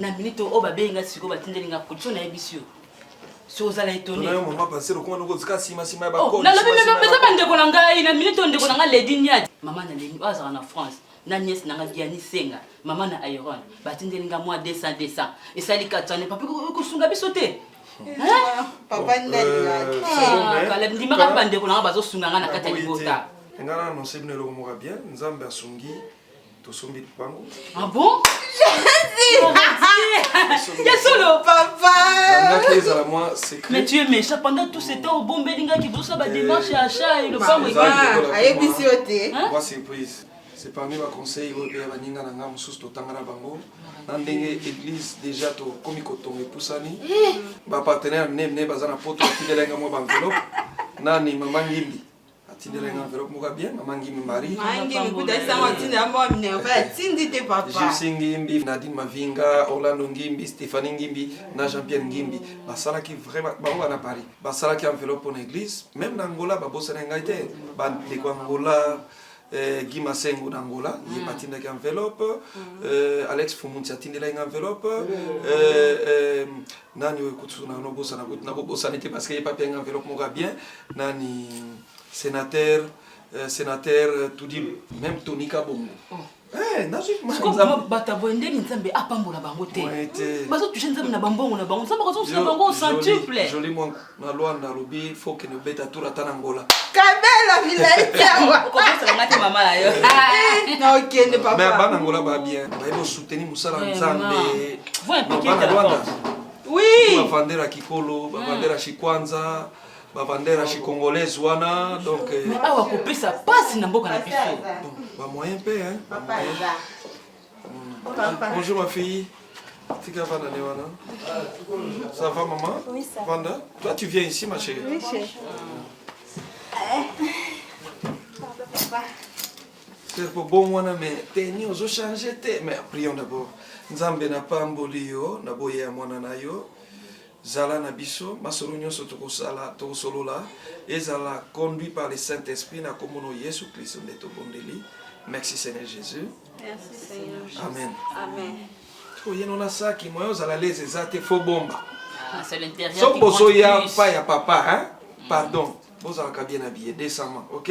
Na minute oyo babengi ngai sikoyo batindeli ngai production nayebisi yo. So ozala étonné. Yo mama passer okoma noko zika sima sima ya Oh, bakoli. nalobi meme eza bandeko na ngai na minute oyo ndeko na ngai Lady Niad. Mama na Leni oyo azalaka na France. Na nièce na ngai Gianni Senga, mama na Iron. Batindeli ngai mwa 200 200. Esali 400 ne papa ekosunga biso te. Papa ndali Ah, Caleb, ndimaka mpe bandeko na ngai bazosunga ngai na kati ya libota. Nga na annonce bino eloko moko ya bien, Nzambe asungi tosombi lupango. Ah bon? Ya solo papa. Nalingaki ezala mwa secret. Mais tu es méchant pendant tout ce temps obombeli ngai kibosa ba démarche ya achat et lopango ayebisi yo te. Mwa surprise. C'est parmi ba conseils oyo pe ya baninga na nga mosusu totanga na bango na ndenge église déjà tokomi kotonga epusani ba partenaire minene minene baza na poto batindela nga mwa ba enveloppe nani mama ngimbi atindela nga enveloppe moko ya bien mama ngimbi marie Mama Ngimbi kuta esango atindela mwa minerval atindi te papa. Gypsy Ngimbi, Nadine Mavinga, Orlando Ngimbi, Stéphanie Ngimbi na Jean-Pierre Ngimbi basalaki vraiment bango bana Paris basalaki enveloppe pona église même na Angola babosana ngai te bandeko Angola eh, Guy Masengo na Angola ye mm. atindaki enveloppe mm. eh, Alex Fumunti atindelaki nga enveloppe mm. eh, eh, nani oyo kutu nabosana kutu nakobosana te parce que ye papi yanga enveloppe moko ya bien nani sénateur euh, sénateur euh, tudi même Tony Kabongo oh. Eh, bato ya boye ndenge nzambe apambola bango te bazotouche nzambe na bambongo na bango nzambe akozongisa bango centuple joli mwanku na Luanda alobi faut kende obeta tour ata na Angola. Kabela milai tawa. Okobosana nga te mama na yo. Na okende papa. Mais bana Angola ba bien. Ba bo soutenir musala Nzambe. Vont impliquer Bana Luanda. Oui. Ba vandera Kikolo, ba vandera Chikwanza, ba vandera Chikongolaise wana donc euh, Mais awa kopesa pasi na mboka na biso. Bon, ba moyen pe hein. Papa eza. Papa. Bonjour ma fille. Tika vanda ne wana. Ça va maman? Oui, ça va. Vanda, toi tu viens ici ma chérie. Oui, chérie. Pardon, papa. C'est pour bon wana mais teni ozo changer te mais prions d'abord. Nzambe na pamboli yo na boye ya mwana na yo. Zala na biso masolo nyonso tokosala tokosolola ezala conduit par le Saint-Esprit na kombo no Yesu Christo nde tobondeli. Merci Seigneur Jésus. Merci Seigneur Jésus. Amen. Amen. Oye nona saki moyen ozala lese eza te faux bomba. Ah, c'est l'intérieur Soki qui compte bozoya plus. pa ya papa hein? Pardon, bozalaka bien habillé décemment, OK?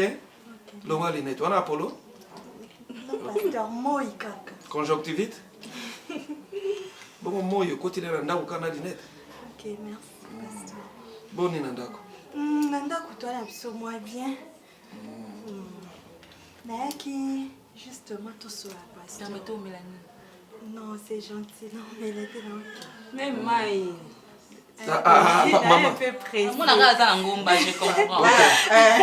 Longa lunette wana Apollo, Non, pasteur, moi kaka. conjonctivite. Bongo moi okoti na ndako kana lunette. Ok, merci pasteur. Boni na ndako. Na ndako toi na biso moi bien. Mm. Nayaki justement tosola pasteur. Ntango tomela nini? Non, c'est gentil. Non, mais elle était là. Mais mai. Ah, ah, ah, maman. Mona nga aza na ngomba, je comprends.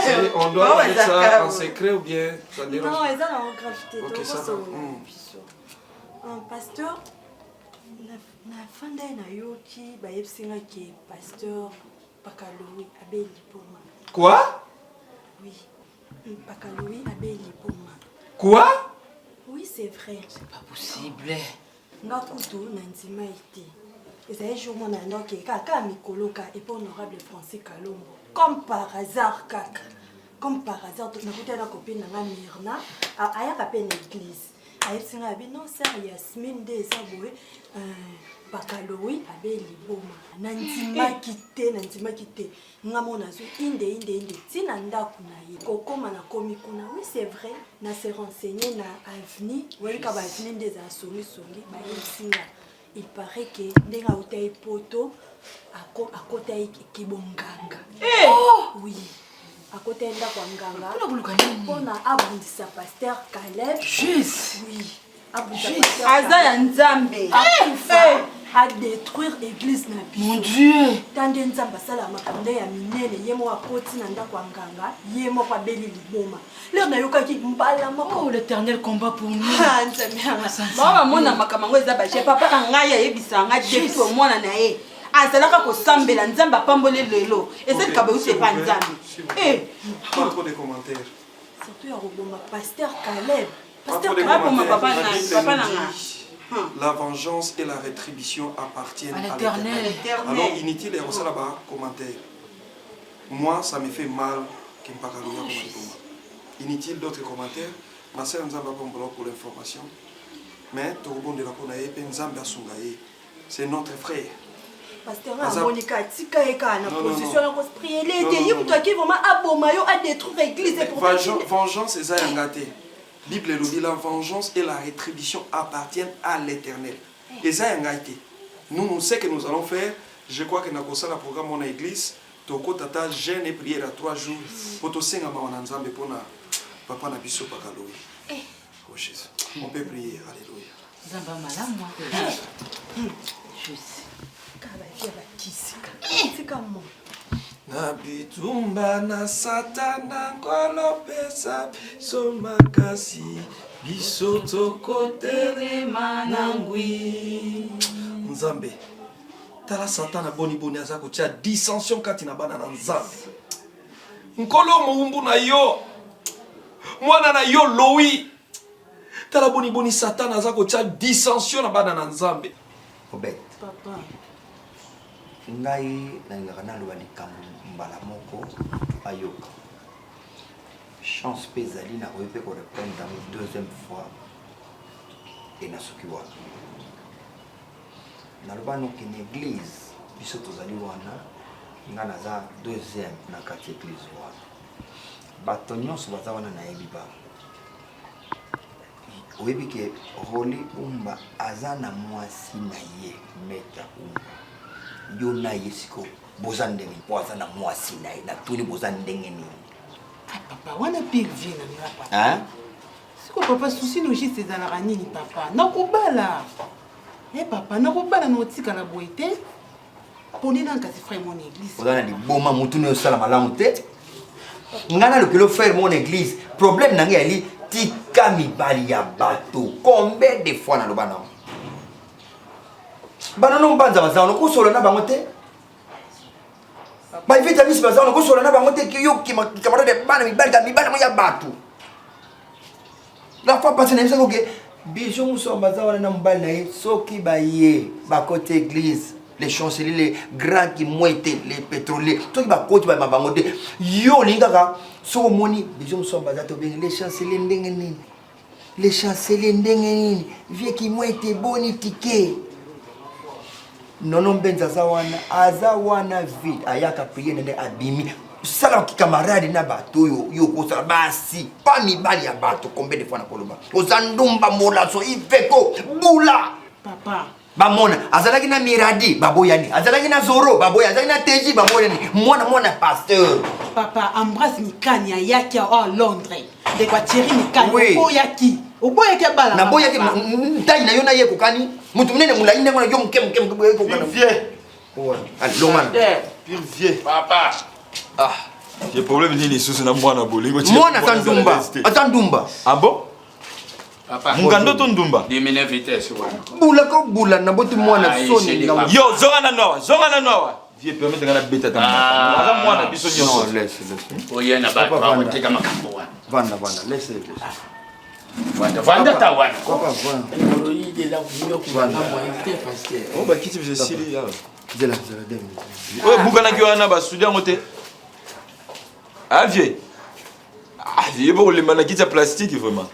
Si on doit mettre ça en secret ou bien ça dérange Non, eza nango grave te. Ok, ça va. Pasteur, nafanda ye nayoki bayebisi nga ke pasteur Pakalowi abeli liboma. Quoi? Oui. Pakalowi abeli liboma. Quoi? Oui, c'est vrai. C'est pas possible. Nga kutu nandima ye te. Ezali jour mwana ya ndoki kaka mikolo ka epa honorable Francis Kalombo. Comme par hasard kaka. Comme par hasard nakutana na copine na nga Mirna, ayaka pe na église. Ayebisi nga abi non sœur Yasmine nde eza boye Pakalowi abe liboma. Nandimaki te, nandimaki te. Nga moko nazwi inde inde inde ti na ndako na ye. Kokoma nakomi kuna, oui c'est vrai, na se renseigner na avenue, oyebi kaka ba avenue nde ezala songi songi, bayebisi nga il paraît que ndenge awutaki poto akotaki kibonganga. Oh! Oui. Akotaki ndako ya nganga mpona abundisa pasteur Caleb. Oui. Aza ya Nzambe. Akufa adétruire église na biso. Mon Dieu. Ta nde Nzambe asala makambo nde ya minene, ye moko akoti na ndako ya nganga, ye moko abeli liboma. Leo nayokaki mbala moko. Oh, l'éternel combat pour nous. Ah, Nzambe ya nga. Mama bamona makambo yango eza baje. Papa na ngai ayebisa nga depuis omwana na ye azalaka kosambela Nzambe apamboli lelo. Eza likambo euti epa Nzambe. Eh. Pas trop de commentaires. Surtout ya koboma pasteur Caleb. Pas trop de commentaires. La Bible nous dit, La vengeance et la rétribution appartiennent À à l'Éternel. l'Éternel. Alors inutile ya kosala ba commentaires. Moi ça me fait mal que mpaka loya koma liboma. Inutile d'autres commentaires. Masela Nzambe apambola pour l'information. Mais tokobondela mpo na ye mpe Nzambe asunga ye. C'est notre frère. Pasteur amoni kaka tika ye kaka na Non, non, position non. ya kospriele Non, te non, ye non, moto ake vraiment aboma yo adétruire église et pourtant Vengeance eza yanga te. Bible elobi la vengeance et la rétribution appartiennent à l'Éternel. Eza ya ngai te. Nous, nous, ce que nous allons faire, je crois que nakosala programme wana église, tokota ta jeûne et prière à 3 jours po tosenga mawa na Nzambe pona papa na biso Pakalowi. Oh Jésus. On peut prier. Alléluia. Nzambe malamu. Jésus. Kaka ya bakisika. Tika mo. Na bitumba na satana nkolo pesa biso makasi biso tokotelema na ngwi. Nzambe, tala satana boni boni aza kotia dissension kati na bana na Nzambe. Nkolo mowumbu na yo, mwana na yo Lowi, tala boni boni satana aza kotia dissension na bana na Nzambe. Obed. Papa. Ngai nalingaka naloba likambo mbala moko moto ayoka. Chance mpe ezali nakoki mpe koreprendre yango deuxième fois e nasuki wana. Naloba noki na église biso tozali wana, ngai naza deuxième na kati ya église wana. Bato nyonso baza wana nayebi bango. Oyebi ke Rolly Umba aza na mwasi na ye Meta Umba. Yo na ye siko boza ndenge nini? Po aza na mwasi na ye. Natuni boza ndenge nini? Ah, papa wana pire vie na nga papa. Hein? Siko papa souci no juste ezalaka nini papa? Nakobala. Eh papa nakobala na otikala boye te. Poni na kasi frère mon église. Oza na liboma mutu nayo osala malamu te. Nga nalukeli yo frère mon église. Problème na nga yali tika mibali ya bato. Combien de fois naloba nao? Banono mbanza baza wana okosolola na bango te. Ba vita misi baza wana okosolola na bango te yo camarade bana mibali ka mibali yango ya bato. La fois passée nayebisaki oke biso mosusu baza wana na mobali na ye soki baye bakoti église les chanceliers les grands kimwete les pétroliers soki bakoti bayema bango te yo olingi kaka soki omoni biso mosusu baza tobengi les chanceliers ndenge nini les chanceliers ndenge nini vie kimwete boni tike nono mbenza aza wana aza wana vide ayaka priere nde abimi sala kikamarade na bato oyo yo okosala basi pa mibali ya bato combien de fois nakoloba oza ndumba molaso iveko bula papa bamona azalaki na miradi baboyani azalaki na zoro baboyani azalaki na teji baboyani mwana mwana pasteur papa embrasse mikani ayaki awa londres ndeko ya thierry mikani Oui. oboyaki. Oboyaki abala. Naboyaki ntai na yo na ye ekokani. Moto monene molai ndenge wana yo moke moke moke boye ekokana. Vieux. Allez, longana. Pire vieux. Papa. Ah. J'ai problème nini lisusu na mwana bolingo. Mwana aza ndumba. Aza ndumba. Ah bon? Papa. Mungando to ndumba? Diminue vitesse wana. Bula ko bula na boti mwana soni. Yo zonga nanu awa, zonga nanu awa. Vieux permettre nga na beta ta. Aza mwana biso nyonso. Non, laisse, laisse. Oye na bato bakoteka makambo wana. Vanda, vanda, laisse, laisse. Vanda, vanda ta wana. Papa, vanda. Oh, bakiti biso esili awa. Zela, zela, deux minutes. Oyo ebukanaki wana basudi yango te. Ah vieux. Ah vieux, bokolemba na kiti ya plastique vraiment.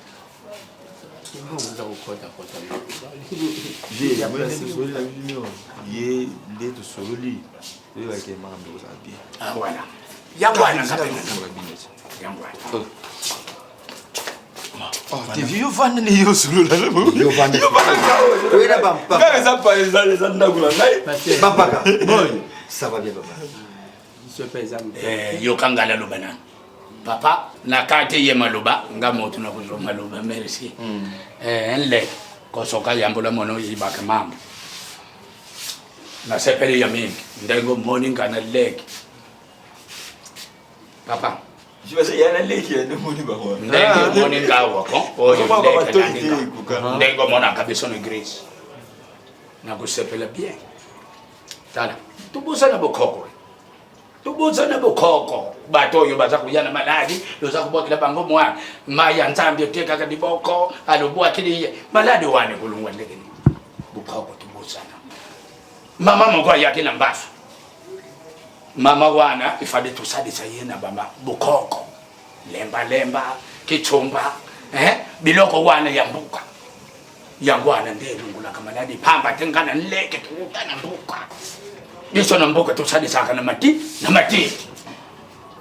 Ye nde tosololi toyebaki makambo ekozala bien. Ah voilà. Yango wana nga mpe yango wana. Te yo vanda nde yo osolola Yo vanda. Oyela bampaka. Kaka eza pa eza eza ndako na ngai. Bampaka. Ça va bien papa. Eh, yoka nga naloba nanu papa nakati ye maloba nga moto nakozwa maloba merci eh, nle kosoka yambola mono yibaka mambo nasepeli ya mingi ndenge omoni nga na leki papa ndenge omoni nga awa ko oyo leki alandi nga ndenge omonaka biso na eglise nakosepela bien tala tobosana bokoko tobosana bokoko bato oyo baza koya na maladi toza kobwakela bango mwa mai ya nzambe otekaka liboko alobwakeli ye maladi wana ekolongwa ndenge nini bokoko tobosana mama moko ayaki na mbasu mama wana ifale tosalisa ye na bama bokoko lembalemba kitsumba eh? biloko wana ya mbuka yango wana nde elongolaka maladi pamba te nga na nleke touta na mboka biso na mboka tosalisaka na mati na matiti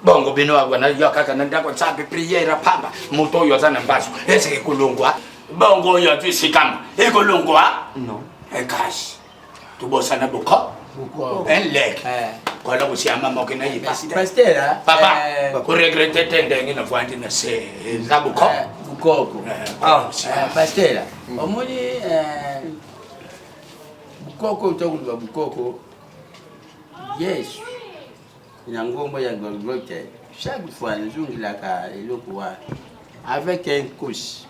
bongo bino awa nayo kaka na ndako nzambe priere pamba moto oyo aza na mbasu eseke ekolongwa bongo oyo azwi sikama ekolongwa ekasi tobosana boko enleke kola kosiama moke na ye pasteur papa koregrete te ndenge navandi na se eza boko bukoko pasteur omoni bukoko tokoloba bukoko yesu na ngomba ya golgotha chaque fois nazongilaka eloko wana avec un couche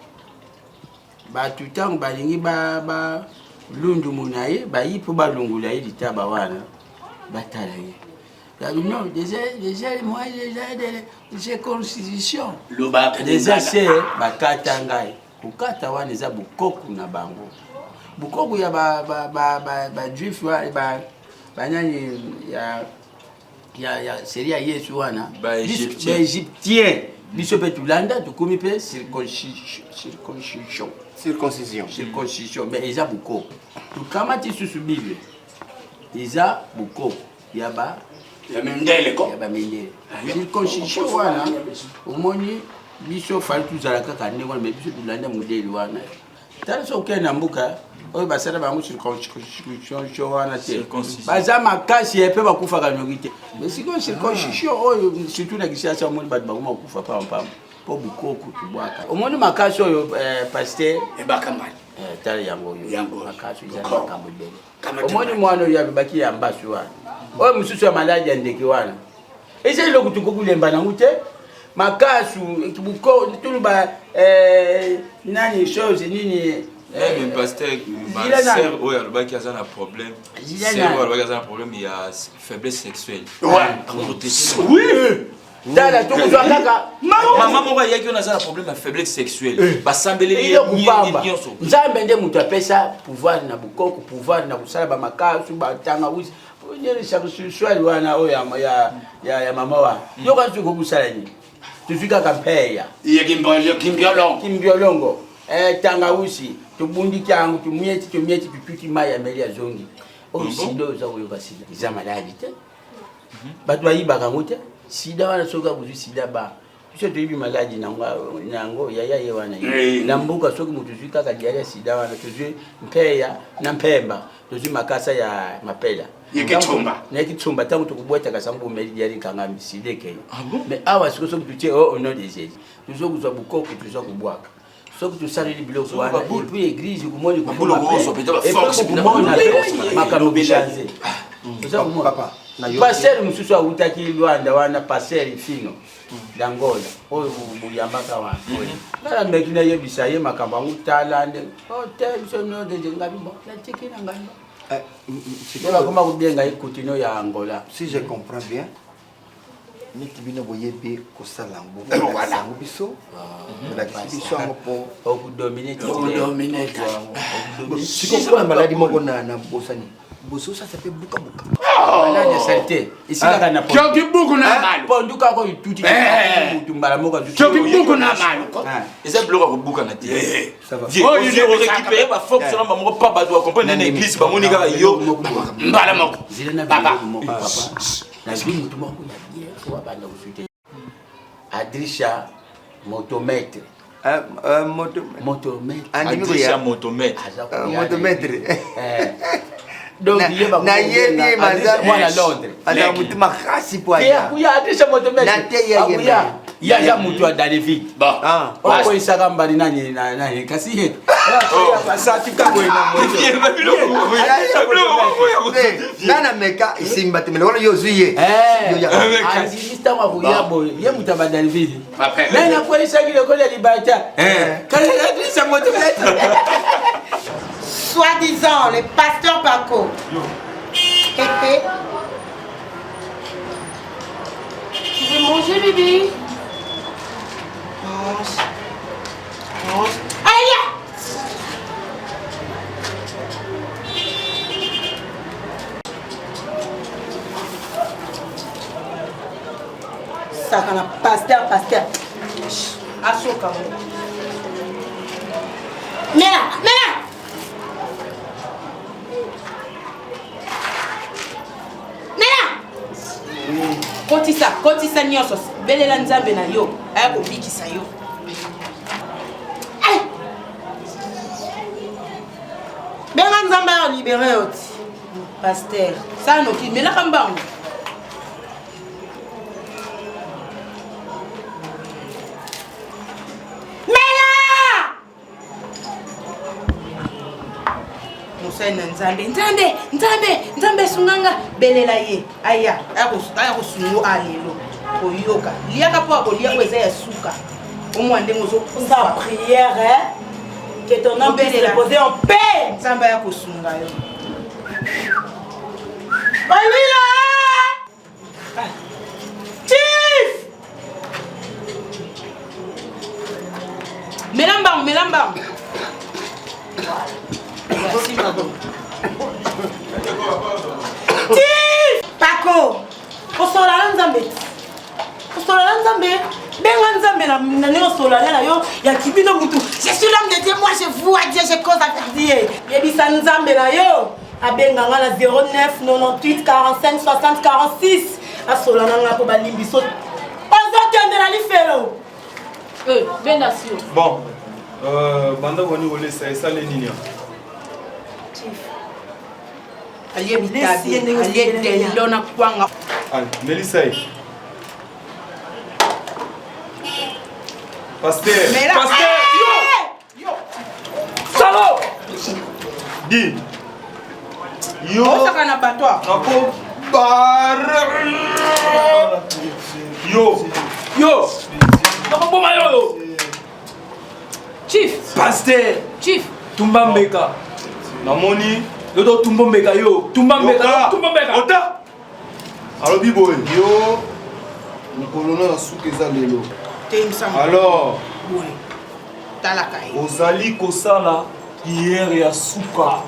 Bato ntango balingi balundumu na ye, bayi mpo balongola ye litaba wana, batala ye. Yabi non, déjà, déjà, moi, déjà, j'ai constitution. Déjà, se bakata ngai. Kokata wana eza bokoko na bango. Bokoko ya ba ba ba ba ba juif ba banani ya ya ya serie ya yesu wana baegyptien biso mpe tolanda tokomi mpe circoncision circoncision circoncision mais eza bokoko tokamati susu bible eza bokoko ya ba ya mindele ko ya bamindele circoncision wana omoni biso fali tozala kaka ndenge wana mais biso tolanda modele wana tala soki okende na mboka oyo basala bango circoncision wana te baza makasi ye mpe bakufaka noki te mais sikoyo circoncision oyo surtout na kisasa omoni bato bakoma kokufa pampamba mpo bukoko tobwaka omoni makasi oyo eh, paster ebaka mbali eh, tala yango oyo makasi eza makambo ebele omoni mwana oyo alobaki ya mbasu wana oyo mosusu ya maladi ya ndeke wana eza eloko tokoki kolemba nango te makasu toloba eh, nani chose nini meme pasteur sœur oyo alobaki aza na problème sœur oyo alobaki aza na problème ya faiblesse sexuelle oui tala tokozwa kaka mama moko ayaki wana aza na problème ya faiblesse sexuelle basambeleli ye nyonso nzambe nde moto apesa pouvoir na bokoko pouvoir na kosala bamakasu batangawisi swali wana oyo ya mama wana mm. yoka soki okosala nini tozwi kaka mpeya kimbiolongo eh, tangawusi tobundiki yango tomieti tomieti totuti mai ya meli azongi oyo sida oyo oza koyoka sida eza maladi te mhm. bato bayibaka yango te sida wana soki akozwi sida ba biso toyebi maladi nango yaya ye wana eh. na mboka soki moto ozwi kaka diare ya sida wana tozwi mpeya na mpemba tozwi makasa ya mapela na kitsumba ntango tokobwataka sango bomeli diare ekangami sida ekei ah mais awa sikoyo soki totie o oh, au nom de jésus tozo kozwa bokoko toza kobwaka Soki tosaleli biloko wana et puis église komoni komona makambo bichange. Oza komona pasteur mosusu awutaki Luanda wana, pasteur Fino d'Angola oyo boyambaka wana. Ngai nameki nayebisa ye makambo yango, tala nde te biso nodede ngai bon natiki na ngai nde bakoma kobenga ye Coutinho ya Angola. Si je comprends bien, neti bino boyebi kosala yango, bolakisa yango biso, bolakisi biso yango mpo okodomine. Sikoyo maladi moko na bosani bozosasa mpe bukabuka. Maladi ya salite esilaka na Kyoki buku na malu. Pondu kaka oyo tuti mutu mbala moko. Kyoki buku na malu. Eza biloko ya kobukana te. Orécupéré baforce na bango pa bato bacomprendre na église, bamoni kaka yo mbala moko. Zela na Papa. biloko moko papa, nazwi mutu moko ya bien po abanda kosute Adrisha motomètre. Motomètre. Adrisha motomètre. Motomètre. Donc ye nayebi ye. Mwana Londres. Aza motu makasi po akuya Adrisha motomètre. Nateya ye. Akuya ya mutu ya David okoyisaka mbali nani nani kasi ye asatika boye na nga na meka esimba te, mele wana yo ozwi ye. Andimi ntango akoya boye, ye moto ya badalvide me nakweyisaki lokola libata kasi Adrisa motomètre. Soi-disant, le pasteur Paco. Pépé. Tu veux manger, bébé? Mange. Mange. Aïe! Sakana pasteur, pasteur. Asoka. Mela, mela! Mela! Kotisa, kotisa nyonso, belela Nzambe na yo, aya kobikisa yo. Ai! Benga Nzambe ayo libere yo ti. Pasteur, sala noki, melaka mbangu. Mela! Mosali na Nzambe, Nzambe, Nzambe, Nzambe esunganga, belela ye aya aya kosungo a lelo koyoka liaka mpo akolia oyo eza ya suka omwa ndenge ozokufa. Prière, hein? Que ton âme puisse reposer en paix. Nzambe aya kosunga yo. Balila! Chief! Mela mbangu, mela mbangu. Simba bongo. Chief! Paco! Osolola na Nzambe. Osolola na Nzambe. Benga Nzambe na na ndenge osolola na yo ya kibino mutu. Je suis l'homme de Dieu, moi je vois Dieu, je cause avec Dieu. Yebisa Nzambe na yo. Abenga nga na 09 98 45 60 46. Asola na nga po balimbiso. Ozokende na lifelo. Benda sio. Bon, banda boni kolesa esali nini? Chief. Alie bitabi, alie dendo na kwanga. Allez, melisa ye. Pasteur. Mela. Pasteur. Yo! Salo! Di. Yo. Osaka na bato awa. Nako bare. Yo. Yo. Nakoboma yo. Chief. Pasteur. Chief. Tumba mbeka. Namoni. Yo tumba mbeka yo. Tumba mbeka. Yoka. Tumba mbeka. Ota. Alobi boye. Yo. Mokolo na suka eza lelo. Telemisa moto. Alors. Boye. Talaka ye. Ozali kosala prière ya suka,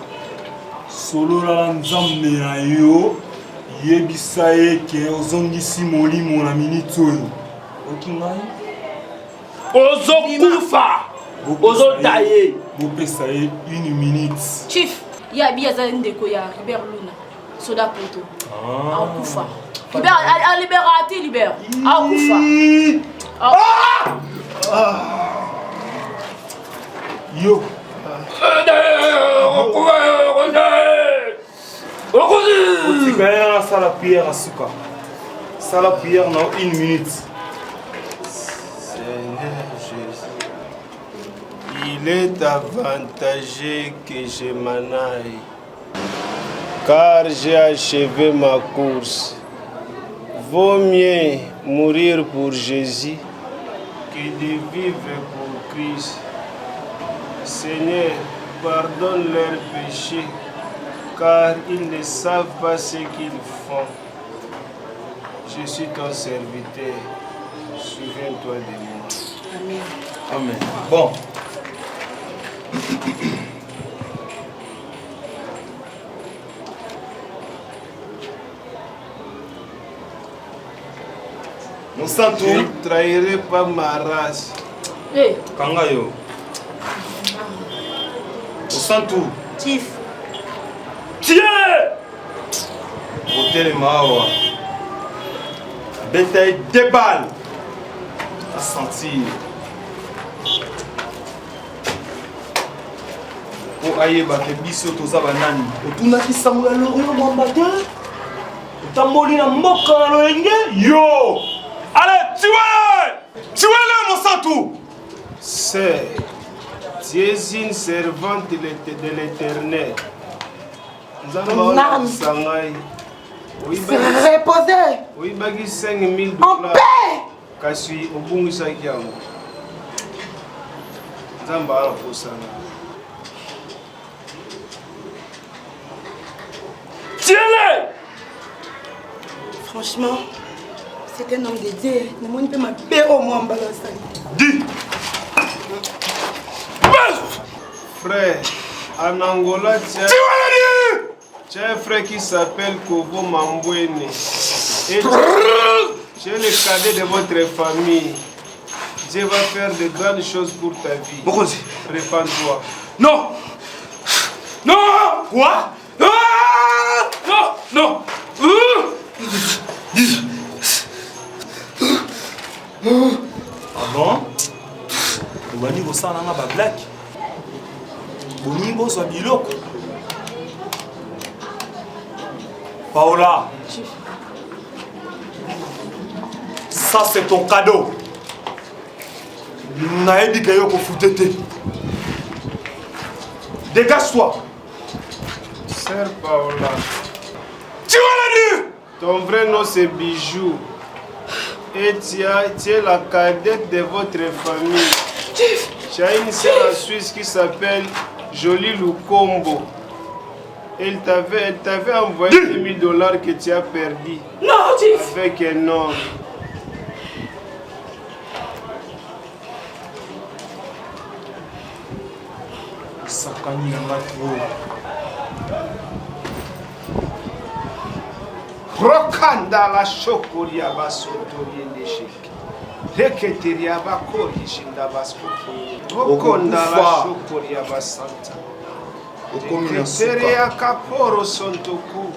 solola na Nzambe na yo, yebisa ye ke ozongisi molimo na miniti oyo. Oki ngai? Ozokufa. Ozodaye. Bopesa ye une minute. Chief, ye abi aza ndeko ya Ribert Luna, soda poto. Akufa. Libère, alibera te, libère. Akufa. Yo. Otika ye asala prière ya suka. Sala prière na une minute. Seigneur Jésus. Il est avantageux que je m'en aille, car j'ai achevé ma course. Vaut mieux mourir pour Jésus que de vivre pour Christ. Seigneur, pardonne leurs péchés, car ils ne savent pas ce qu'ils font. Je suis ton serviteur. Souviens-toi de moi. Amen. Amen. Bon. Mosantu. Je ne trahirai pas ma race. Hey. Kanga yo. Mosantu. Chief. Tiens! Otelema awa. Beta ye deux balles. Asentir. Po ayeba ke biso toza banani. Otunaki sango ya Loriot Mwamba te? Otamboli na mboka na loyenge yo! Allez, tuez! Tuez-le, Mosantu! Sœur, tu es une servante de l'Éternel. Nzambe aolakisa ngai. Reposer. Oyibaki 5000 En dollars. paix. Kasi obungisaki yango. Nzambe akosana. Tiens-le! Franchement, c'est un homme de Dieu. namoni mpe mabe oyo mwa mbala asali. Dis! Frère, en Angola, tu as, tu as un frère qui s'appelle Kovo Mambouene. Et tu, tu es le cadet de votre famille. Dieu va faire de grandes choses pour ta vie. Répands-toi. Non! Non! Quoi? Ah! Non! Non! Ah bon? Obandi kosala nga ba blague? Bolingi bozwa biloko? Paola, ça c'est ton cadeau. Nayebi ke yo kofute te. Dégage-toi. Sœur Paola. Tu vas la dire! Ton vrai nom c'est Bijou. Et tu, as, tu es la cadette de votre famille. Tu as une sœur en Suisse qui s'appelle Jolie Lukombo. Elle t'avait, elle t'avait envoyé 10 000 dollars que tu as perdu. Non, Chief. Avec un homme. Osakani na nga trop. Rokanda la shokoria basotoriende sheke. Reketeria bakori shinda baskoko. Rokonda la Okokufa. shokoria basanta. Okomi na suka. Reketeria kaporo sontoku.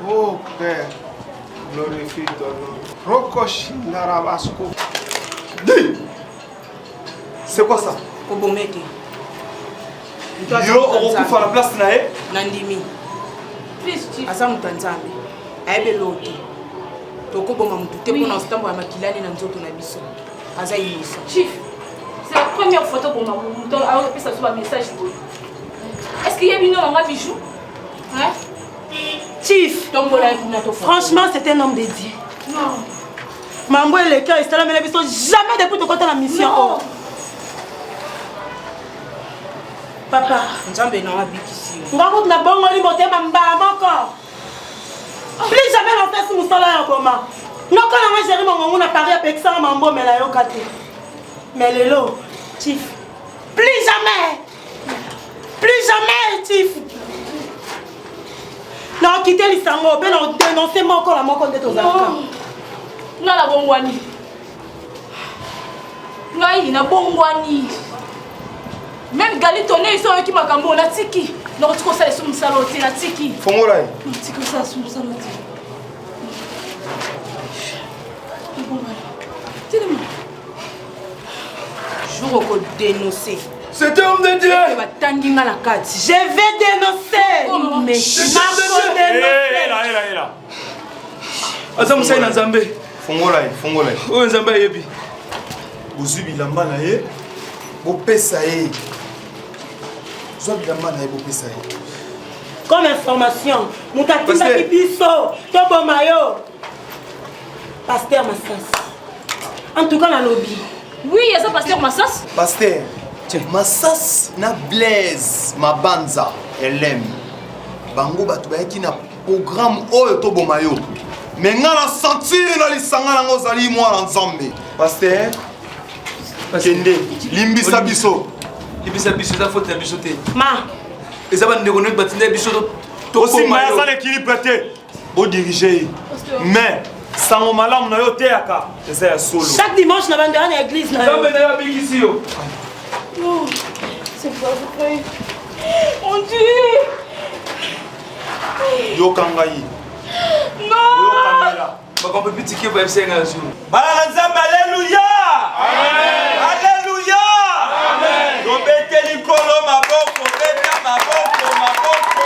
Oh Père, glorifie ton nom. Roko shinda rabasko. Dis! C'est quoi ça? Koboma ete. Yo okokufa na place na ye? Nandimi. Aza moto ya Nzambe. Ayebi eloko te. Tokoboma moto te mpona kotambola makilani na nzoto na biso. Aza innocent. Chief, c'est la première fois toboma moto apesa biso bamessage boye. Est-ce qu'il y a bino nanga bijou? Hein? Chief. Tombola ye kuna tofa. Franchement, c'est un homme de Dieu. Non. Mambo eleki oyo esalamela biso jamais depuis tokota na mission oyo. Papa. Nzambe na abikisi yo. Nga kutu nabongoli motema mbala moko. Plus jamais nasasi mosala ya koma. Noko na nga Jerry Mongongu na Paris apekisanga mambo mais nayoka te. Mais lelo, Chief, plus jamais. Plus jamais, Chief. Nakokite lisango mpe nakodenonse moko na moko nde tozalaka. Nga nabongwani. Ngai nabongwani. Même Gali Tone so oyoki makambo oyo natiki. Nakoki kosala esu mosala oyo te natiki. Fongola ye. Natiki kosala esu mosala oyo te. Nabongwani. Telema. Jour okodenonse. Cet homme de Dieu. Batangi nga na kati. Je vais dénoncer. Ela, ela, ela. Aza mosali na Nzambe. Fongola ye, fongola ye. Oyo Nzambe ayebi. Bozwi bilamba na ye. Bopesa ye. Zwa bilamba na ye bopesa ye. Comme information, moto atindaki biso toboma yo. Pasteur Masasi. En tout cas nalobi. Oui, eza pasteur Masasi. Pasteur, Masasi na Blaise Mabanza LM. Bango bato bayaki na programme oyo toboma yo. Mais nga na sentir na lisanga nango ozali mwana Nzambe. Pasteur, kende limbisa biso. Limbisa biso eza faute na biso te. Ma. Eza bandeko nde batindaki biso osimba ye aza na équilibre te. Bodirige ye. Mais sango malamu na yo oteyaka eza ya solo. Chaque dimanche na bando ya na église na yo. Nzambe na yo abikisi yo. Oh, c'est pas vrai. Mon Dieu. Yoka ngai. Non. Makambo epitiki bayebisa ye ngai jour. Bana na Nzambe, aleluya! Aleluya! Tobeteli Nkolo maboko, beta maboko, maboko.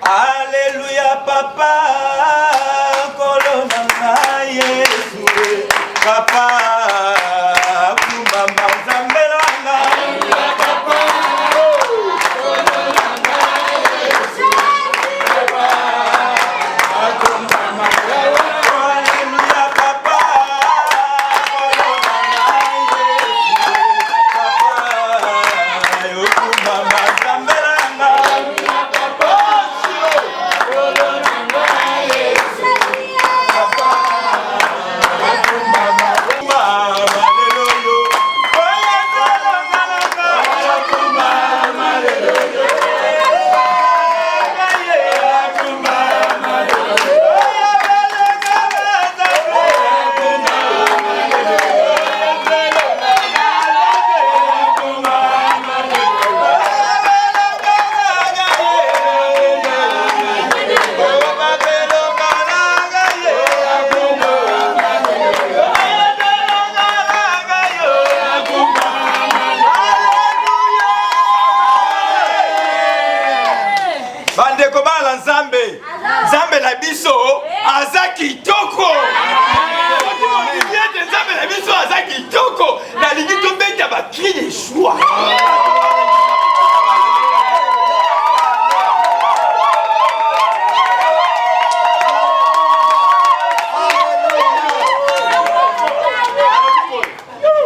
Aleluya papa, Nkolo na ngai Yesu, papa kumama Nzambe na ngai. Bandeko bana na Nzambe, Nzambe na biso aza kitoko. Soki ondimi ete Nzambe na biso aza kitoko, nalingi tobeta ba cri de joie.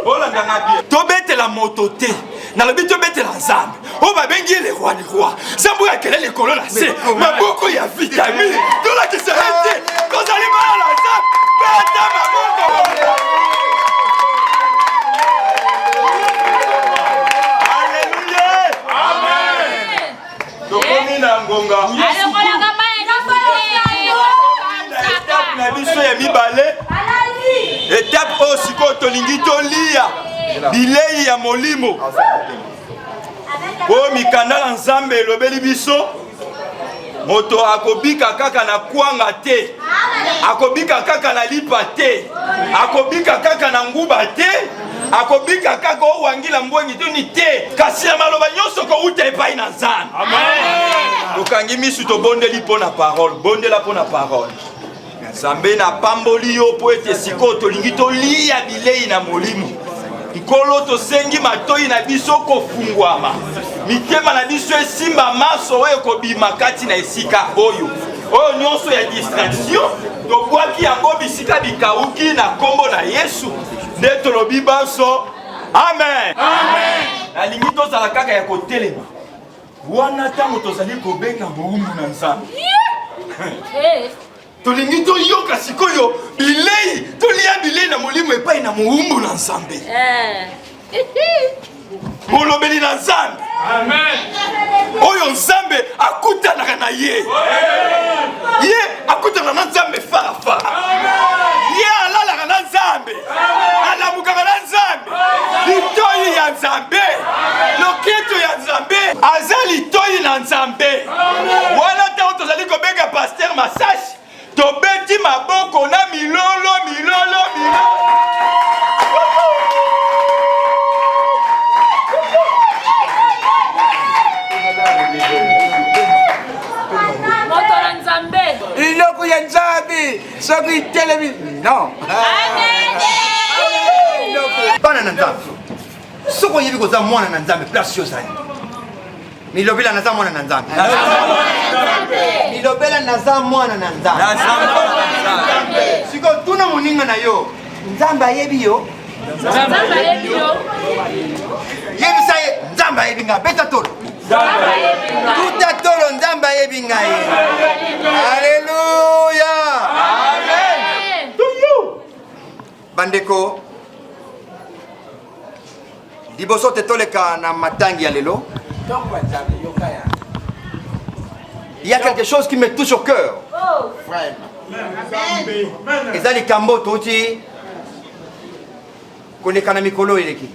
Bolanda nga bien. Tobetela moto te. Nalobi tobetela Nzambe. Oyo babengi ye le roi du roi. Nzambe oyo akele likolo na se. Maboko ya vitamine. Tolakisa ye te. Tozali bana na Nzambe. Beta maboko. Alléluia. Amen. Tokomi na ngonga. Etape na biso ya mibale. Etape oyo sikoyo tolingi tolia bilei ya molimo. Oyo mikanda na Nzambe elobeli biso moto akobika kaka na kwanga te, akobika kaka na lipa te, akobika kaka na nguba te, akobika kaka owangila mbwengi toni te, kasi na maloba nyonso kowuta epai na Nzambe. Tokangi misu, tobondeli mpo na parole. Bondela mpo na parole. Nzambe, napamboli yo mpo ete sikoyo tolingi tolia bilei na molimo. Nkolo, tosengi matoi na biso kofungwama, mitema na biso esimba maso oyo ekobima kati na esika oyo. Oyo nyonso ya distraction tobwaki yango bisika bikauki na nkombo na Yesu. Nde tolobi banso amen. Amen. Nalingi tozala kaka ya kotelema wana ntango tozali kobenga mowumbu na Nzambe. Tolingi toyoka sikoyo bilei, tolia bilei na molimo epai na mowumbu na Nzambe. Molobeli na Nzambe. Amen. Oyo Nzambe akutanaka na ye. Ye akutanaka na Nzambe fara fara. Ye alalaka na Nzambe. Alamukaka na Nzambe. Litoi ya Nzambe. Loketo ya Nzambe. Aza litoi na Nzambe. Wana ntango tozali kobenga Pasteur Masashi, tobeti maboko na milolo milolo milolo. Moto na Nzambe. Eloko ya Nzambe soki telemi non. Amen. Bana na Nzambe. Soki oyebi koza mwana na Nzambe, place yo ozali. Milobela naza mwana na Nzambe. Milobela naza mwana na Nzambe. Sikoyo tuna moninga na yo, Nzambe ayebi yo? Nzambe ayebi yo. Yebisa ye, Nzambe ayebi ngai. Beta tolo. Tuta tolo, Nzambe ayebi ngai. Alléluia. Amen. Bandeko, liboso te toleka na matangi ya lelo, il y a quelque chose qui me touche au cœur. Eza likambo touti koleka na mikolo eleki.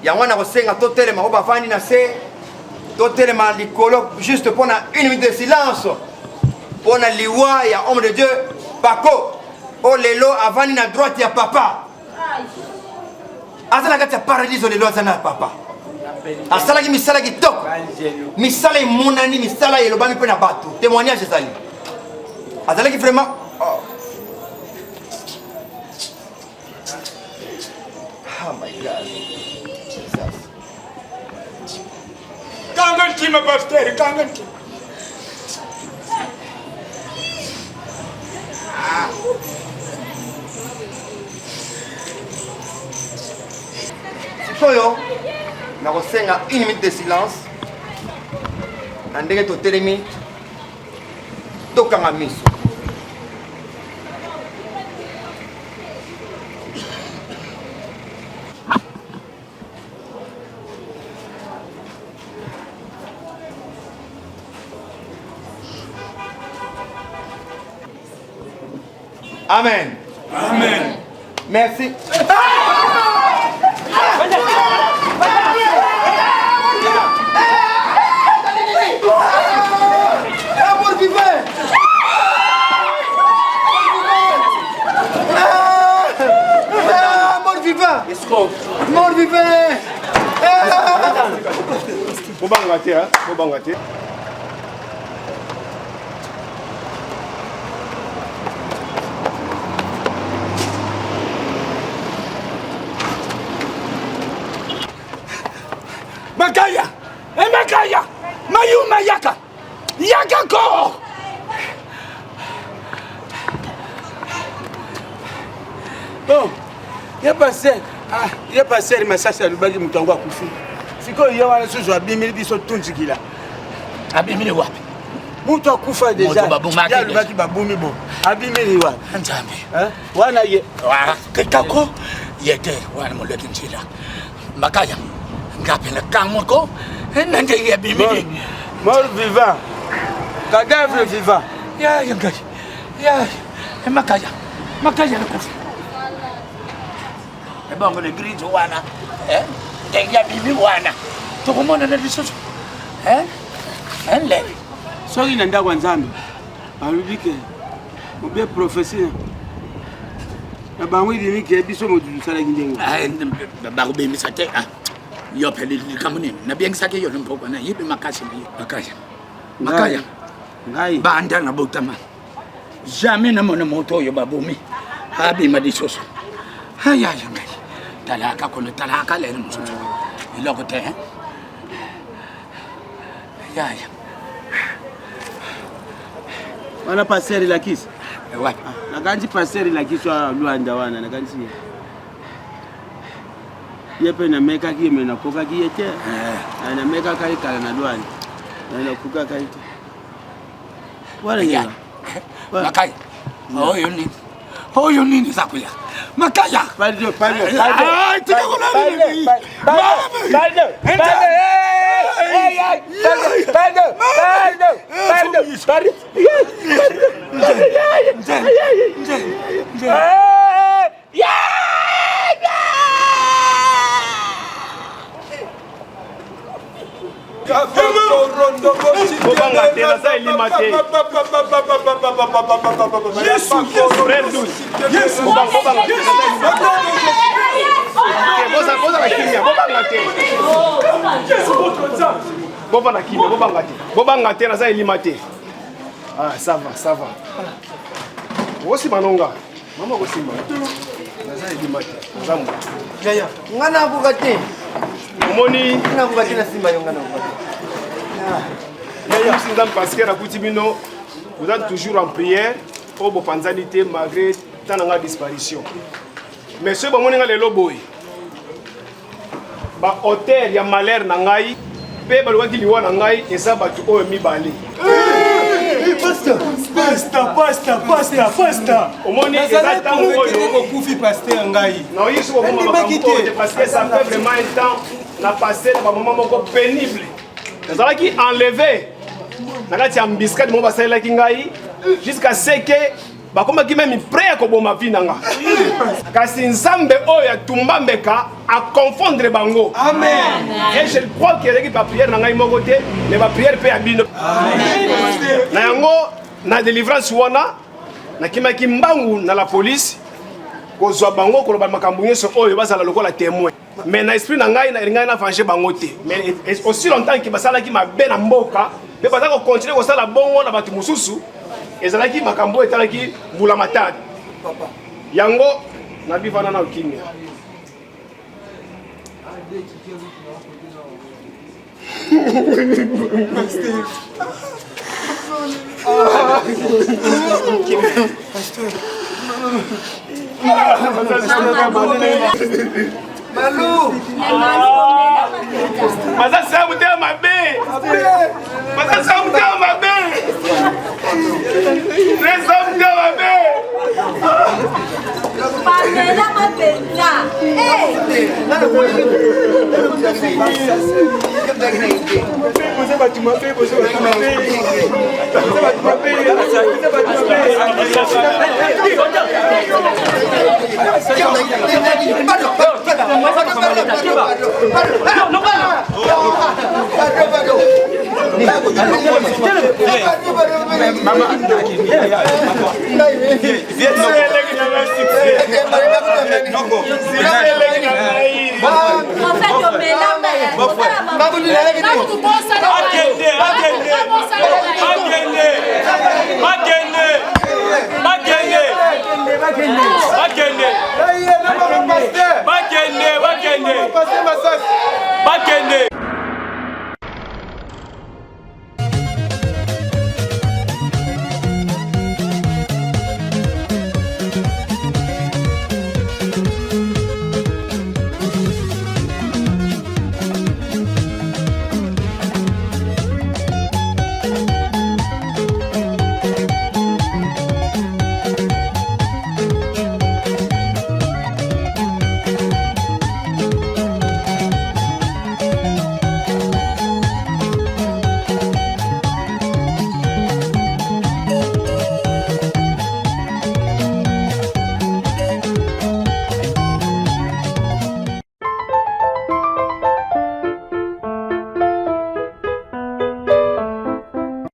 Yango wana kosenga totelema oyo bavandi na se totelema likolo juste mpo na une minute de silence mpo na liwa ya homme de Dieu Paco oyo lelo avandi na droite ya papa aza na kati ya paradiso lelo aza na papa asalaki misala kitoko misala emonani misala elobami mpe na bato témoignage ezali azalaki vraiment oh. Oh my God. Jesus. Kanga ntima pasteur, kanga ntima. Sikoyo nakosenga une minute de silence na ndenge totelemi tokanga miso. Amen. Amen. Merci. Mort vivant! Mort vivant! Bobanga te, hein? Bobanga te. Makaya! Eh, Makaya! Mayuma yaka! Yaka ko! Bon, ye pasteur, ah, ye pasteur masasi alobaki moto yango akufi. Sikoyo ye wana susu abimeli biso tunzikila. Abimeli wapi? Moto akufa deja. Ye alobaki babumi bo. Abimeli wapi? Nzambe. Wana ye. Kitoko ye te wana moleki nzela. Makaya ngape na kamoko na ndenge abimeli. Mort vivant. Cadavre vivant. Ya ya ngai. Ya makaya. Makaya nakufa. Ebongo le grise wana. Eh? Ndenge abimi wana. Tokomonana lisusu. Eh? Eh Soki na ndako ya Nzambe balobi ke obe prophetie na bango ebimi ke biso moto tosalaki ndenge bakobimisa te ah, yo mpe likambo nini nabengisaki yo mpokwa nayibi makasi na yo makaya makaya ngai banda na botama jamais namona moto oyo babomi abima lisusu ayaya ngai talaka kono talaka lelo mosusu eloko te yaya wana pasteur elakisi eh, wapi ah, nakanisi pasteur elakisi wa luanda wana nakanisi ye ye mpe namekaki ye me nakokaki ye te eh. Ah, namekaka ye kala na luanda nakokaka ye te wana yeka makaya oyo nini oyo nini eza koya makaya pardon pardon ah, tika kolala pardon pardon pardon pardon pardon Bobanga te naza elima te. Bozala kimia, bobanga te. Bobanga kimia, bobanga te. Bobanga te naza elima te. Ah, ça va, ça va. Osimba nonga. Mama kosimba. Naza elima te. Naza moto. Nga nakoka te. Omoni nakoka te na simba yo nga nakoka te. Nakumisi Nzambe parce que nakuti bino vous êtes toujours en prière oyo bopanzani te malgré temps na nga disparition. Mais soki bamoni nga lelo boye ba auteur ya malheur na ngai mpe balukaki liwa na ngai eza bato oyo mibale. Omoni eza ntango oyo okufi pasteur ngai naoyi soki okoma makambo oyo te parce que ça fait vraiment un temps na passé na bamama moko pénible nazalaki enlevé na kati ya embuscade moko basalelaki ngai jusqu'à ce que bakomaki meme près ya koboma vie na nga kasi nzambe oyo atumba mbeka aconfondre bango. Amen. Et je crois que ezalaki baprière na ngai moko te, mais baprière mpe ya bino. Na yango na délivrance wana nakimaki mbangu na la police kozwa bango koloba makambo nyonso oyo bazala lokola témoin. Mais na esprit na ngai nalingaki na venger bango te, mais aussi longtemps ke basalaki mabe na mboka mpe baza kocontinue kosala bongo na bato mosusu, ezalaki makambo oyo etalaki mbula matadi yango nabivana na okimia. Malou baza sala motema mabe, baza sala motema mabe, eza motema mabe. Pamela mapenza. Boza bato mabe, boza bato mabe, boza bato mabe, boza bato